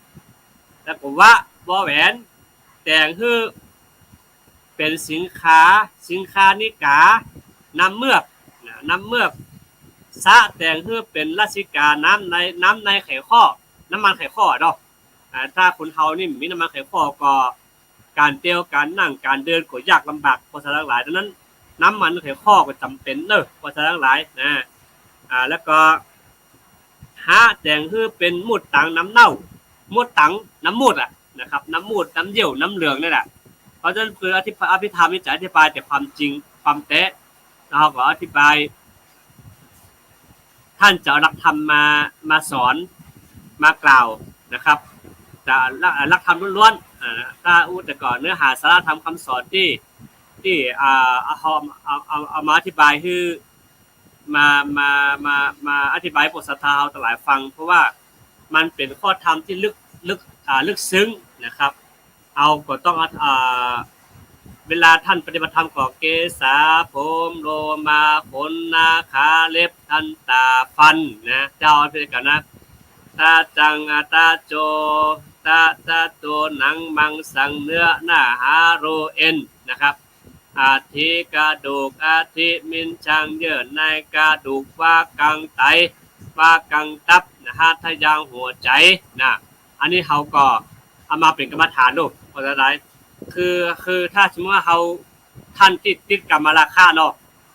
แล้วก็วะ วอแหวน แต่งหื้อเป๋นสิงขา สิงขานิกา น้ำเมือกนะ น้ำเมือก สะ แต่งหื้อเป๋นลสิกา น้ำใน น้ำในไขข้อ น้ำมันไขข้อเนาะ อ่า ถ้าคนเฮานี่มีน้ำมันไขข้อก็ ก๋านเตียว ก๋านนั่ง ก๋านเดินก็ยากลำบาก พ่อสาหลาย ดังนั้น น้ำมันไขข้อก็จ๋ำเป๋นเนาะ พ่อสาหลายนะ อ่า แล้วก็ ฮะ แต่งหื้อเป๋นมูดตังน้ำเน่า มูดตังน้ำมูดอะนะครับ น้ำมูด น้ำเยี่ยว น้ำเหลืองนี่แหละ เพราะฉะนั้นคืออธิ อภิธรรมนี่จะอธิบายแต่ความจริง ความแต๊ แล้วเฮาก็อธิบาย ท่านจะเอาหลักธรรมมา มาสอน มากล่าวนะครับ จะหลัก หลักธรรมล้วนๆ อ่า ถ้าอู้แต่ก่อนเนื้อหาสาระธรรมคำสอนตี้ ตี้ อ่า เอา เอา เอา เอามาอธิบายหื้อ มา มา มา มาอธิบายพวกศรัทธาเฮาตังหลายฟัง เพราะว่ามันเป๋นข้อธรรมตี้ลึก ลึก อ่า ลึกซึ้งนะครับ เฮาก็ต้อง อ่า เวลาท่านปฏิบัติธรรมก็เกศา ผม โลมา ขน หน้า ขา เล็บ ทันตา ฟัน นะ เจ้าเพื่อนกันนะ ตาจัง อาตาโจ ตา ตาโต หนัง มังสัง เนื้อ หน้า หา รู เอ็น นะครับ อาทิ กระดูก อาทิ มินชัง เยื่อในกระดูก ว้ากัง ไต ว้ากัง ตับ นะ หัตถยาง หัวใจ๋ นะ อันนี้เฮาก็เอามาเป๋นกรรมฐานลูก เข้าใจ๋ไหม คือ คือถ้าสมมุติว่าเฮา ท่านตี้ติดกามราคะเนาะ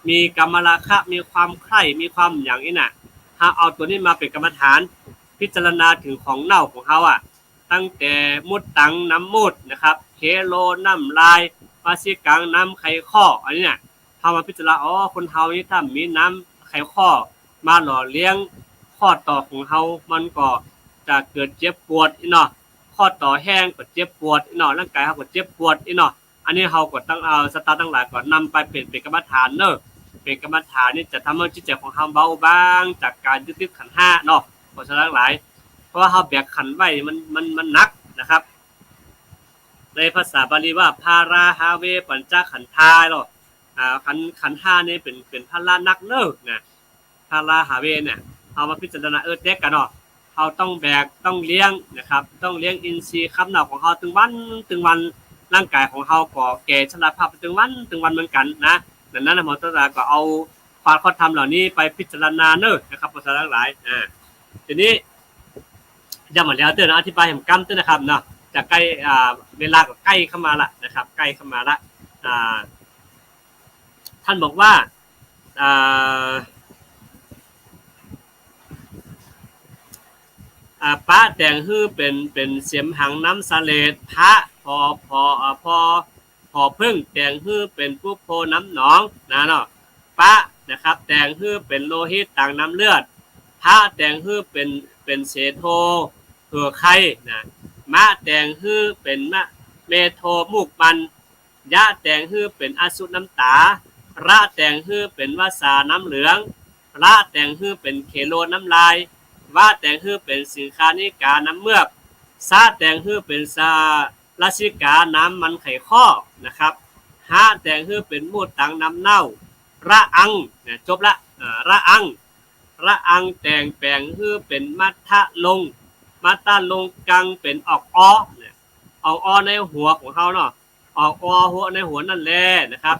มีกามราคะ มีความใคร่ มีความหยังอี้น่ะ เฮาเอาตั๋วนี้มาเป๋นกรรมฐาน พิจารณาเถิงของเน่าของเฮาอะ ตั้งแต่มูดตังน้ำมูดนะครับ เคโลน้ำลาย วสิกังน้ำไขข้อ อันนี้น่ะ เฮามาพิจารณา อ๋อ คนเฮานี่ถ้ามีน้ำไขข้อมาหล่อเลี้ยงข้อต่อของเฮา มันก็จะเกิดเจ็บปวดอี้เนาะ ข้อต่อแห้งก็เจ็บปวดอี้เนาะ ร่างก๋ายเฮาก็เจ็บปวดอี้เนาะ อันนี้เฮาก็ต้องเอาศรัทธาตังหลายก็นำไปเป๋น เป๋นกรรมฐานเนาะ เป๋นกรรมฐานนี่จะทำหื้อจิตใจ๋ของเฮาเบาบางจากก๋านยึดติดขันธ์ห้าเนาะ พ่อสาหลาย เพราะว่าเฮาแบกขันธ์ไว้มัน มัน มันหนักนะครับ ในภาษาบาลีว่า พาราหาเว ปัญจขันธา เนาะ อ่า ขันธ์ ขันธ์ห้านี่เป๋น เป๋นภาระหนักเนาะ นะ พาราหาเวเนี่ย เฮามาพิจารณา เออ แต๊กะเนาะ เฮาต้องแบก ต้องเลี้ยงนะครับ ต้องเลี้ยงอินทรีย์คำเน่าของเฮาตึงวัน ตึงวัน ร่างก๋ายของเฮาก็แก่ชราภาพตึงวัน ตึงวันเหมือนกั๋นนะ ดังนั้นนะ หมอตาตาก็เอาความข้อธรรมเหล่านี้ไปพิจารณาเนาะนะครับ พ่อสาหลาย อ่า ทีนี้ ยังบ่แล้วเตื้อนะ อธิบายแหมก้ำเตื้อนะครับเนาะ จะใก้ อ่า เวลาก็ใก้เข้ามาละนะครับ ใก้เข้ามาละ อ่า ท่านบอกว่า อ่า อ่า ปะ แต่งหื้อเป๋น เป๋นเสมหังน้ำเสลด พะ พอ พอ อ่า พอ ผอผึ้ง แต่งหื้อเป๋นปุพโพน้ำหนอง นะเนาะ ปะ นะครับ แต่งหื้อเป๋นโลหิตตังน้ำเลือด พะ แต่งหื้อเป๋น เป๋นเสโท เหื่อใค่ นะ มะแต่งหื้อเป๋นมะ เมโท มูกมัน ยะแต่งหื้อเป๋นอสุน้ำต๋า ระแต่งหื้อเป๋นวสาน้ำเหลือง ละแต่งหื้อเป๋นเคโลน้ำลาย วะแต่งหื้อเป๋นสิงคานิกาน้ำเมือก สะแต่งหื้อเป๋นสะ ลสิกาน้ำมันไขข้อนะครับ หะแต่งหื้อเป๋นมูดตังน้ำเน่า ระอัง นะ จบละ อ่า ระอัง ระอังแต่งแป๋งหื้อเป๋นมัทธะลง มัทธะลงกังเป๋นออกออ เนี่ย ออกออในหัวของเฮาเนาะ ออกออหัวในหัวนั่นแลนะครับ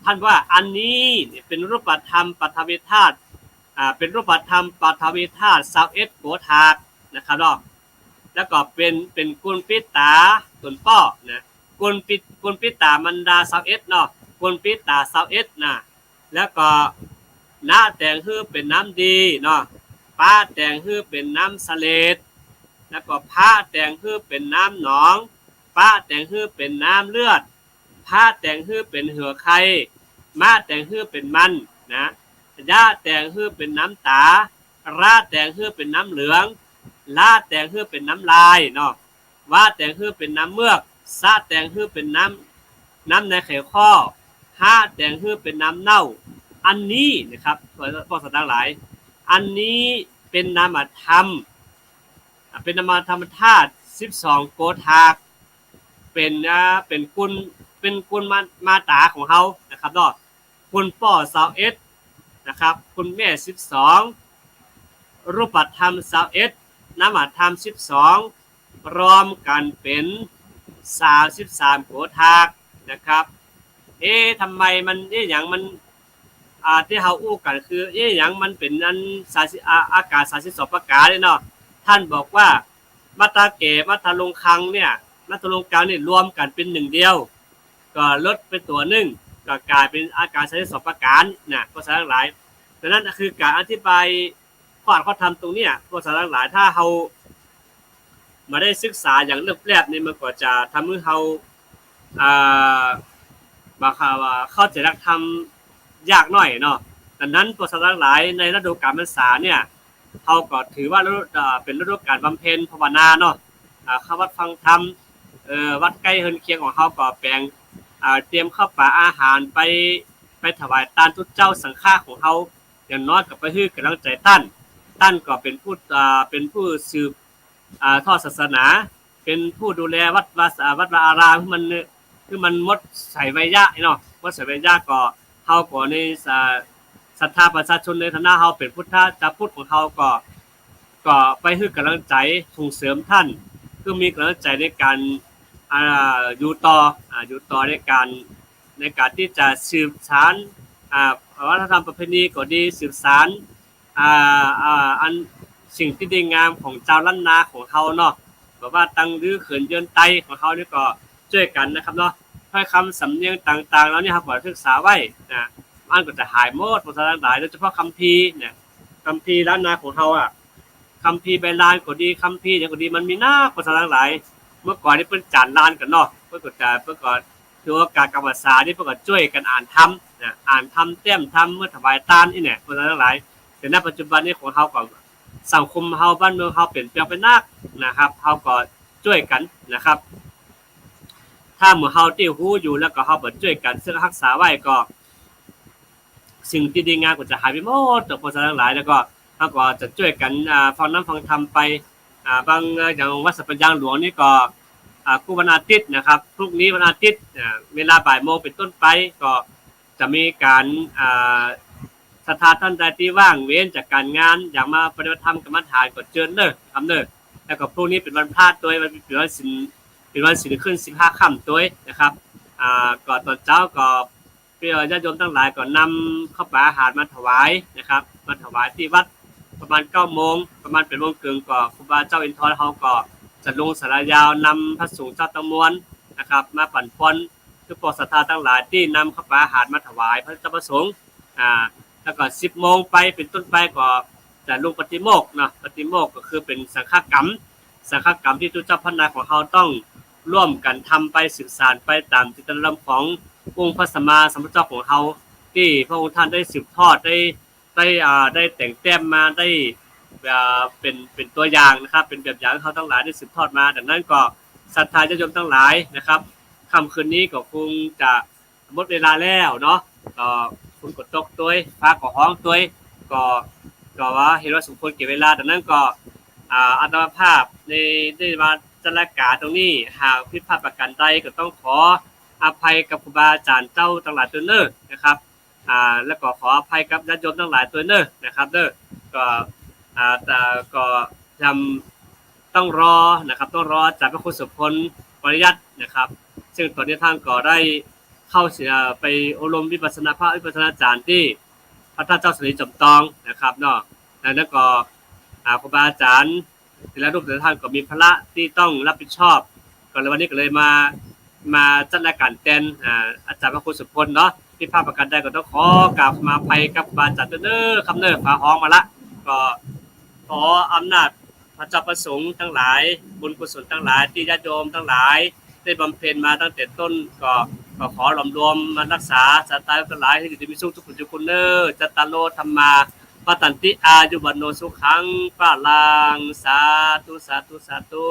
ต้านว่าอันนี้เนี่ยเป๋นรูปธรรมปฐวีธาตุ อ่า เป๋นรูปธรรมปฐวีธาตุซาวเอ็ดโกฏากนะครับเนาะ แล้วก็เป๋น เป๋นกุลปิตาต๋นป้อนะ กุลปิ กุลปิตามันดาซาวเอ็ดเนาะ กุลปิตาซาวเอ็ดนะ แล้วก็ นะแต่งหื้อเป๋นน้ำดีเนาะ ปะแต่งหื้อเป๋นน้ำเสลด แล้วก็ ผะแต่งหื้อเป๋นน้ำหนอง ปะแต่งหื้อเป๋นน้ำเลือด พะแต่งหื้อเป๋นเหื่อใค่ มะแต่งหื้อเป๋นมันนะ ยะแต่งหื้อเป๋นน้ำต๋า ระแต่งหื้อเป๋นน้ำเหลือง ละแต่งหื้อเป๋นน้ำลายเนาะ วะแต่งหื้อเป๋นน้ำเมือก สะแต่งหื้อเป๋นน้ำ น้ำในไขข้อ หะแต่งหื้อเป๋นน้ำเน่า อันนี้นะครับ พวกท่านตังหลาย อันนี้เป๋นนามธรรม อ่า เป๋นนามธรรมธาตุสิบสองโกฏาก เป๋น อ่า เป๋นกุล เป๋นกุลมา มาต๋าของเฮานะครับเนาะ กุลป้อซาวเอ็ดนะครับ กุลแม่สิบสอง รูปธรรมซาวเอ็ด นามธรรมสิบสอง รวมกั๋นเป๋นสามสิบสามโกฏากนะครับ เอ๊ะ ทำไมมัน เอ๊ะ หยังมัน อ่า ตี้เฮาอู้กั๋นคือ เอ๊ะ หยังมันเป๋นอันสามสิบ อ่า อาก๋ารสามสิบสองประก๋านเนี่ยเนาะ ต้านบอกว่า มัทธะเก๋ มัทธะลงกังเนี่ย มัทธะลงกังเนี่ยรวมกั๋นเป๋นหนึ่งเดียว ก็ลดไปตั๋วนึ่ง ก็ก๋ายเป๋นอาก๋ารสามสิบสองประก๋านนะ พวกท่านตังหลาย ดังนั้นคือก๋านอธิบายข้ออัดข้อธรรมตรงเนี้ย พวกท่านตังหลาย ถ้าเฮาบ่ได้ศึกษาอย่างเลิบแลบนี่ มันก็จะทำหื้อเฮา อ่า บ่า ว่าเข้าใจ๋หลักธรรมยากหน้อยเนาะ ดังนั้นพวกท่านตังหลาย ในฤดูก๋าลพรรษาเนี่ย เฮาก็ถือว่าฤดู เอ่อ เป๋นฤดูก๋าลบำเพ็ญภาวนาเนาะ อ่า เข้าวัดฟังธรรม เอ่อ วัดใก้เฮือนเคียงของเฮาก็แป๋ง อ่า เตรียมข้าวป๋าอาหารไป ไปถวายตานตุ๊เจ้าสังฆะของเฮา อย่างน้อยก็ไปหื้อก๋ำลังใจ๋ต้าน ต้านก็เป๋นผู้ อ่า เป๋นผู้สืบ อ่า ทอดศาสนา เป๋นผู้ดูแลวัดวา อ่า วัดวาอารามหื้อมัน หื้อมันหมดสายไวยะเนาะ หมดสายไวยะก็ เฮาก็ในศรัท ศรัทธาประชาชนในฐานะเฮาเป๋นพุทธะ จาวพุทธของเฮาก็ ก็ไปหื้อก๋ำลังใจ๋ส่งเสริมต้าน หื้อมีก๋ำลังใจ๋ในก๋าน อ่า อยู่ต่อ อ่า อยู่ต่อในก๋าน ในก๋านตี้จะสืบสาน อ่า วัฒนธรรมประเพณีก็ดี สืบสาน อ่า อ่า อันสิ่งตี้ดีงามของจาวล้านนาของเฮาเนาะ แบบว่าตังรื้อเขินเยินไตของเฮานี่ก็จ้วยกั๋นนะครับเนาะ ถ้อยคำสำเนียงต่างๆ เหล่านี้เฮาก็ศึกษาไว้นะ มันก็จะหายหมด พวกท่านตังหลาย โดยเฉพาะคัมภีร์เนี่ย คัมภีร์ล้านนาของเฮาอะ คัมภีร์ใบลานก็ดี คัมภีร์หยังก็ดี มันมีนัก พวกท่านตังหลาย เมื่อก่อนนี่เปิ้นจ๋ารลานกั๋นเนาะ เปิ้นก็จะ เปิ้นก็ถือโอกาสก๋านพรรษานี่ เปิ้นก็จ้วยกั๋นอ่านธรรมนะ อ่านธรรม แต้มธรรม เมื่อถวายตานนี่แหละ พวกท่านตังหลาย แต่ณปัจจุบันนี้ของเฮาก็ สังคมเฮา บ้านเมืองเฮาเปลี่ยนแปลงไปนักนะครับ เฮาก็จ้วยกั๋นนะครับ ถ้าหมู่เฮาตี้ฮู้อยู่แล้วก็เฮาบ่จ้วยกั๋นเซิ่งฮักษาไว้ก็ สิ่งตี้ดีงามก็จะหายไปหมด พวกท่านตังหลาย แล้วก็เฮาก็จะจ้วยกั๋น อ่า ฟังธรรมฟังธรรมไป อ่า บาง อ่า อย่างวัดสัพพยางหลวงนี่ก็ อ่า กู้วันอาทิตย์นะครับ พรุ่งนี้วันอาทิตย์ อ่า เวลาบ่ายโมงเป๋นต้นไป ก็จะมีก๋าน อ่า ศรัทธาต้านใดตี้ว่างเว้นจากก๋านงาน อยากมาปฏิบัติธรรมกรรมฐานก็เจิญเน่อครับเน่อ แล้วก็พรุ่งนี้เป๋นวันพระตวย วัน เป๋นวันศีล เป๋นวันศีลขึ้นสิบห้าค่ำตวยนะครับ อ่า ก็ต๋อนเจ๊าก็ พี่น้องญาติโยมตังหลายก็นำข้าวป๋าอาหารมาถวายนะครับ มาถวายตี้วัดประมาณเก้าโมง ประมาณแปดโมงเกิ่งก็ครูบาเจ้าอินทร์เฮาก็จะลงสาลายาว นำพระสงฆ์เจ้าตังมวลนะครับ มาปั๋นปอนหื้อปวกศรัทธาตังหลายตี้นำข้าวป๋าอาหารมาถวายพระเจ้าพระสงฆ์อ่า แล้วก็สิบโมงไปเป๋นต้นไปก็จะลงปาติโมกข์เนาะ ปาติโมกข์ก็คือเป๋นสังฆกรรม สังฆกรรมตี้ตุ๊เจ้าพระนายของเฮาต้องร่วมกั๋นทำไป สืบสานไปต๋ามเจตนารมณ์ขององค์พระสัมมาสัมพุทธเจ้าของเฮา ตี้พระองค์ท่านได้สืบทอด ได้ ได้ อ่า ได้แต่งแต้มมา ได้ อ่า เป๋น เป๋นตั๋วอย่างนะครับ เป๋นแบบอย่างหื้อเฮาตังหลายได้สืบทอดมา ดังนั้นก็ศรัทธาญาติโยมตังหลายนะครับ ค่ำคืนนี้ก็คงจะหมดเวลาแล้วเนาะ ก็ฝนก็ตกตวย ฟ้าก็ฮ้องตวย ก็ ก็ว่าเห็นว่าสมควรแก่เวลา ดังนั้นก็ อ่า อาตมาภาพใน ได้มาจัดรายก๋านตรงนี้ หากผิดพลาดประก๋านใดก็ต้องขออภัยกับครูบาอาจ๋ารย์เจ้าตังหลายตวยเน่อนะครับ อ่า แล้วก็ขออภัยกับญาติโยมตังหลายตวยเน่อนะครับเน่อ ก็ อ่า แต่ก็ยำต้องรอนะครับ ต้องรออาจ๋ารย์พระครูโสภณ ปริยัตินะครับ ซึ่งต๋อนนี้ต้านก็ได้เข้า เอ่อ ไปอบรมวิปัสสนา พระวิปัสสนาจ๋ารย์ตี้พระธาตุเจ้าสาลีจอมตองนะครับเนาะ แล้วก็ อ่า ครูบาอาจ๋ารย์แต่ละรูปแต่ละต้านก็มีภาระตี้ต้องรับผิดชอบ ก็เลยวันนี้ก็เลยมา มาจัดรายก๋านแตน อ่า อาจ๋ารย์พระครูโสภณเนาะ ผิดพลาดประก๋านใดก็ต้องขอกราบขมาอภัยกับครูบาอาจ๋ารย์ตวยเน่อครับเน่อ ฟ้าฮ้องมาละ ก็ขออำนาจพระเจ้าพระสงฆ์ตังหลาย บุญกุศลตังหลายตี้ญาติโยมตังหลายได้บำเพ็ญมาตั้งแต่ต้น ก็ ก็ขอหลอมรวมมารักษาศรัทธาตังหลายหื้ออยู่ดีมีสุขทุกผู้ทุกคนเน่อ จัตตาโร ธัมมา วัฑฒันติ อายุ วัณโณ สุขัง พลัง สาธุ สาธุ สาธุ